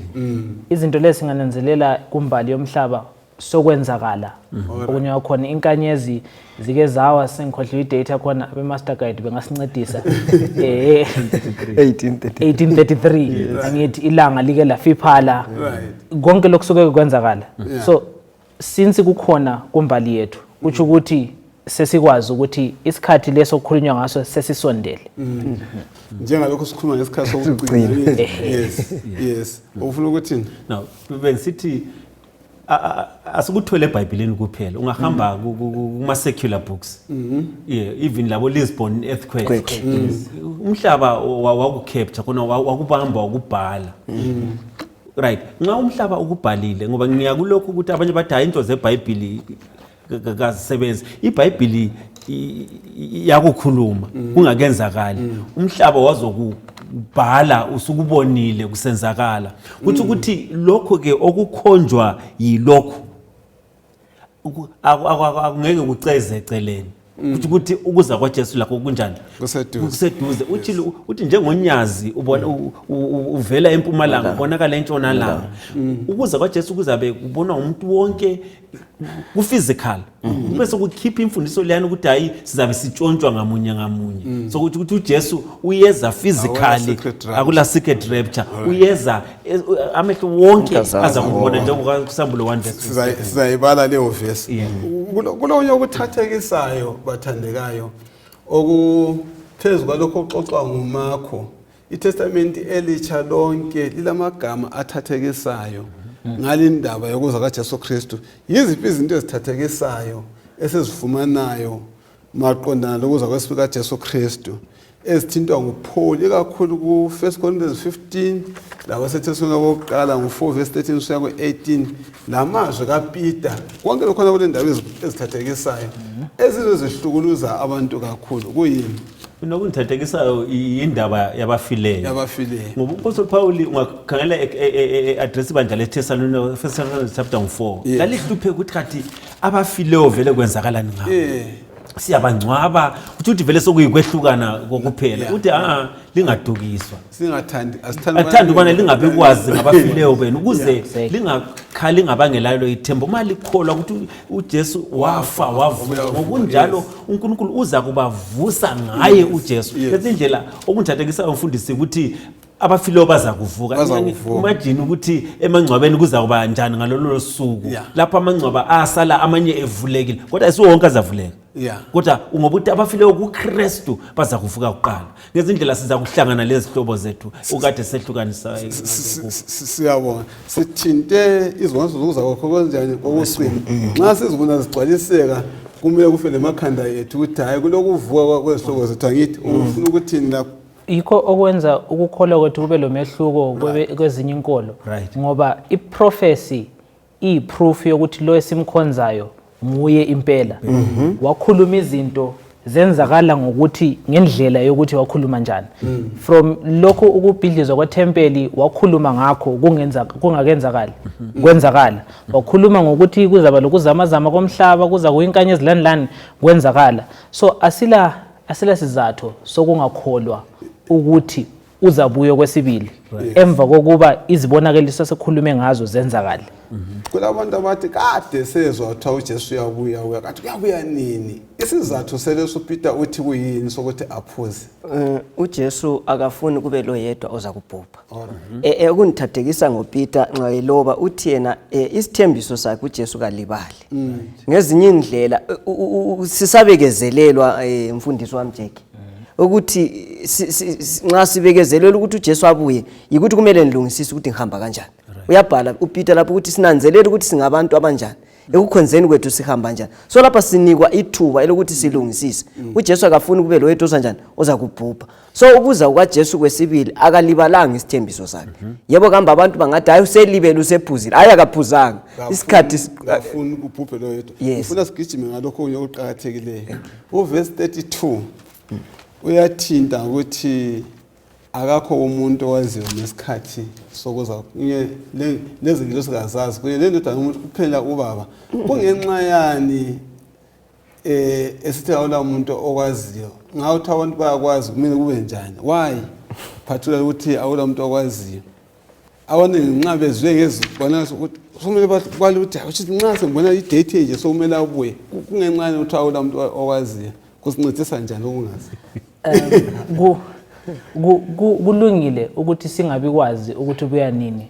Izinto lezi singananzelela kumbali yomhlaba sokwenzakala. Okunye wakhona inkanyezi zike zawa sengikhohlwe idate khona abemaster guide bengasincedisa 1833 angithi ilanga like lafiphala, konke lokusuke kwenzakala. So since kukhona kumbali yethu kuthi ukuthi sesikwazi ukuthi isikhathi leso kukhulunywa ngaso sesisondele. Njengalokho sikhuluma ngesikhathi sokugcina. Yes. Ufuna ukuthini? Now bengisithi asikuthwele eBhayibhelini kuphela, ungahamba kuma secular books. Even labo Lisbon earthquake. Umhlaba wakucapture khona, wakubamba, wakubhala. Right. Nxa umhlaba ukubhalile ngoba ngiyakulokho ukuthi abanye bathi hayi into zeBhayibheli kazisebenzi. iBhayibheli yakukhuluma kungakenzakali. Umhlaba wazokubhala usukubonile kusenzakala. Kuthi ukuthi lokho ke okukhonjwa yilokho akungeke kuceze eceleni. Kuthi ukuthi ukuza kwaJesu lakho kunjani? Kuseduze. Uthi njengonyazi ubona uvela empumalanga ubonakala entshonalanga. Ukuza kwaJesu kuzabe kubonwa umuntu wonke ku-physical. Bese kukhipha imfundiso leyana ukuthi hayi sizabe sitshontshwa ngamunye ngamunye. So ukuthi uJesu uyeza physically, akula secret rapture. Uyeza amehlo wonke aza kubona njengoba kusambulo 1 verse. Sizayibala leyo verse. Kulonye ukuthathekisayo bathandekayo okuphezulu kwalokho oxoxwa nguMakho. iTestament elitsha lonke lilamagama athathekisayo ngalindaba yokuza kaJesu Kristu. Yiziphi izinto ezithathekisayo esizifumanayo maqondana lokuza kwesibili kaJesu Kristu ezithintwa nguPaul ikakhulu ku 1 Corinthians 15 lawa sethesona kokuqala ngo4 verse 13 kuya ku18 lamazwi kaPeter konke lokhona kule ndawo ezithathekisayo ezizozihlukuluza abantu kakhulu kuyini Nokungithathekisayo indaba yabafileyo. Ngoba uPaul Paul ungakhangela address ibandla leThesalonika 1 chapter 4. Lalihluphe ukuthi kathi abafileyo vele kwenzakalani ngabo. Siyabangcwaba ukuthi vele sokuyikwehlukana kokuphela. Uthi lingadukiswa. Athanda ukubana lingabe kwazi ngabafileyo benu ukuze lingakhali ngabangelayo ithemba. Uma likholwa ukuthi uJesu wafa wavuka ngokunjalo uNkulunkulu uza kubavusa ngaye uJesu. Lezindlela okungithathekisayo umfundisi ukuthi abafileyo baza kuvuka. Imagine ukuthi emangcwabeni kuza kuba njani ngalolo suku. Lapha amangcwaba asala amanye evulekile kodwa isiwonke azavuleka. Kodwa ungobuthi abafileyo kuKristu baza kuvuka kuqala. Ngezindlela siza kuhlangana lezihlobo zethu ukade sehlukanisa. Siyabona sithinte izonzo zokuza kwakho kanjani kokucina. Nxa sizibona zigcwaliseka kumele kufele emakhanda ethu ukuthi hayi kulokuvuka kwezihlobo zethu angithi ufuna ukuthini lapho. Yikho okwenza ukukholwa kwethu kube lo mehluko kwezinye inkolo ngoba iProphecy iyiproof yokuthi lo esimkhonzayo nguye impela. Wakhuluma izinto zenzakala ngokuthi ngendlela yokuthi wakhuluma njani. From lokho ukubhidlizwa kwethempeli wakhuluma ngakho kungakenzakala kwenzakala. Wakhuluma ngokuthi kuzaba lokuzamazama komhlaba kuza kuyinkanye ezilandlani kwenzakala. So asila sizathu sokungakholwa ukuthi uzabuye kwesibili emva kokuba izibonakaliso sekhulume ngazo zenzakala. Kulabantu abathi kade sezwa ukuthi uJesu uyabuya kathi uyabuya nini? Isizathu seleso Peter uthi kuyini sokuthi aphuze? uJesu akafuni kube lo yedwa oza kubhubha. Ukungithathekisa ngoPeter nxa eloba uthi yena isithembiso sakhe uJesu kalibali. Ngezinye indlela sisabekezelelwa mfundisi wami Jeki ukuthi nxa sibekezelela ukuthi uJesu abuye yikuthi kumele nilungisise ukuthi ngihamba kanjani. Uyabhala uPeter lapho ukuthi sinanzelele ukuthi singabantu abanjani ekukhonzeni kwethu sihamba kanjani. So lapha sinikwa ithuba elokuthi silungisise. uJesu akafuni kube lo yedwa osanjani oza kubhubha. So ukuza kwaJesu kwesibili akalibalanga isithembiso sakhe. Yebo kamba abantu bangathi hayi uselibele usephuzile. Hayi akaphuzanga. Isikhathi afuni kubhubhe lo yedwa. Ufuna sigijime ngalokho okuqhakathekileyo. Uverse 32 uyathinta ukuthi akakho umuntu owaziyo nesikhathi sokuza lezi zinto sikazazi kunye lendodana umuntu kuphela ubaba kungenxa yani esithi awula umuntu okwaziyo ngawuthi abantu bayakwazi kumele kube njani why particularly ukuthi awula umuntu okwaziyo awone nxa bezwe ngezibona ukuthi somele bathi ukuthi nxa sembona idate nje sokumele abuye kungenxa ukuthi awula umuntu okwaziyo kusincedisa njani ukungazi kulungile ukuthi singabi kwazi ukuthi buya nini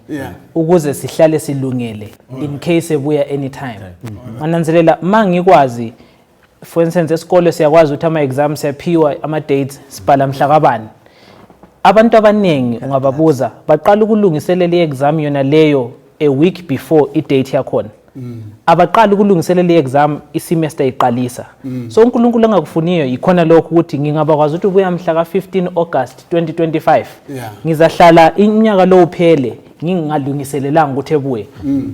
ukuze sihlale silungele in case ebuya anytime. Mananzelela mangikwazi for instance esikole siyakwazi ukuthi ama-exams siyaphiwa ama-dates sibhala mhla kabani. Abantu abaningi ungababuza baqala ukulungiselela i-exam yona leyo a week before i-date yakhona. Abaqala ukulungiselela i-exam isemester iqalisa. So uNkulunkulu engakufuniyo ikhona lokho ukuthi ngingabakwazi ukuthi ubuya mhla ka-15 August 2025 ngizahlala inyaka lo uphele ngingalungiselelanga ukuthi ebuye.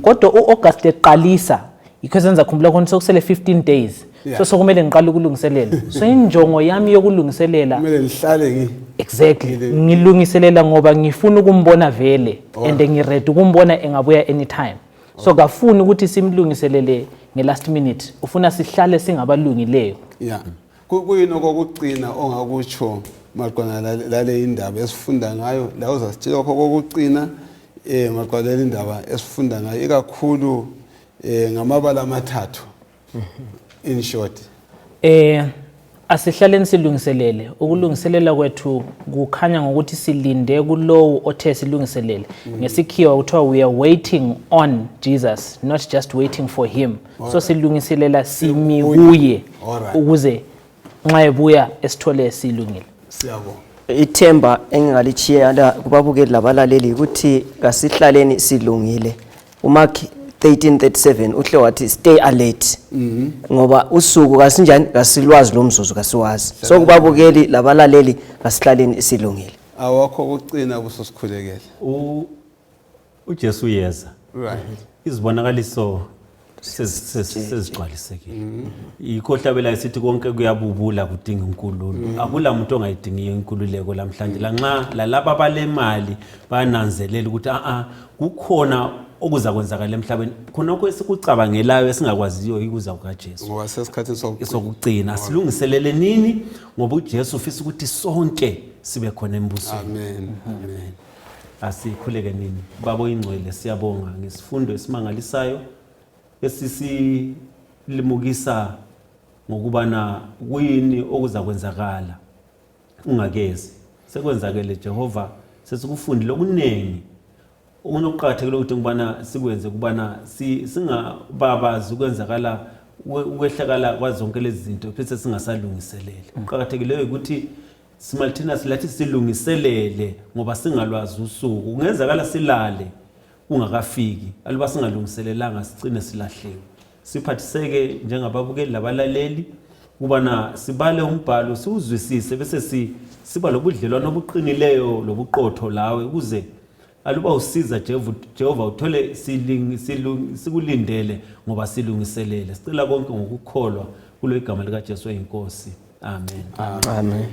Kodwa u-August eqalisa yikho senza khumbula khona sokusele 15 days. So sokumele ngiqale ukulungiselela. So injongo yami yokulungiselela kumele lihlale exactly ngilungiselela ngoba ngifuna ukumbona vele and ngiready ukumbona engabuya anytime. So kafuni ukuthi simlungiselele nge-last minute, ufuna sihlale singabalungileyo. Kuyini okokugcina ongakutsho maqondana lale indaba esifunda ngayo la uzasitshela okokugcina maqondana lale indaba esifunda ngayo ikakhulu ngamabala amathathu in short. Asihlaleni silungiselele. Ukulungiselela kwethu kukhanya ngokuthi silinde kulowo othe silungiselele. Ngesikhiwa kuthiwa we are waiting on Jesus, not just waiting for him. So silungiselela simi kuye ukuze nxa ebuya esithole silungile. Siyabonga. Ithemba engingalichiya kubabukeli labalaleli ukuthi kasihlaleni silungile. uMark 13:37 uhle wathi stay alert. Ngoba usuku kasinjani kasilwazi lomzuzu kasiwazi. So kubabukeli labalaleli kasihlaleni silungile. Awakho ukucina busosikhulekela. uJesu yeza. Right. Izibonakaliso sezigcwalisekile. Ikhohlabela isithi konke kuyabubula kudinga uNkulunkulu. Akula umuntu ongayidingiyo inkululeko lamhlanje. Lanxa lalabo abalemali bananzelela ukuthi kukhona okuza kwenzakala emhlabeni. Khonokho esikucabangelayo esingakwaziyo ikuza kukaJesu. Ngoba sesikhathini sokugcina silungiselele nini ngoba uJesu ufisa ukuthi sonke sibe khona embusweni. Amen. Amen. Asikhuleke nini babo ingcwele siyabonga ngesifundo esimangalisayo esisilimukisa ngokubana kuyini okuza kwenzakala ungakezi sekwenzakele Jehova sesikufundile okunengi okunokuqhathekile ukuthi ngibana sikwenze kubana singababazi ukwenzakala ukwehlakala kwazonke lezi zinto bese singasalungiselele. Uqhakathekileyo ukuthi simalithina silathi silungiselele ngoba singalwazi usuku kungenzakala silale ungakafiki aluba singalungiselelanga sicine silahlewe. Siphathiseke njengababukeli labalaleli kubana sibale umbhalo siuzwisise bese siba lobudlelwano obuqinileyo lobuqotho lawe ukuze aluba usiza Jehova uthole sikulindele ngoba silungiselele. Sicela konke ngokukholwa kulo igama lika Jesu eyinkosi. Amen. Amen.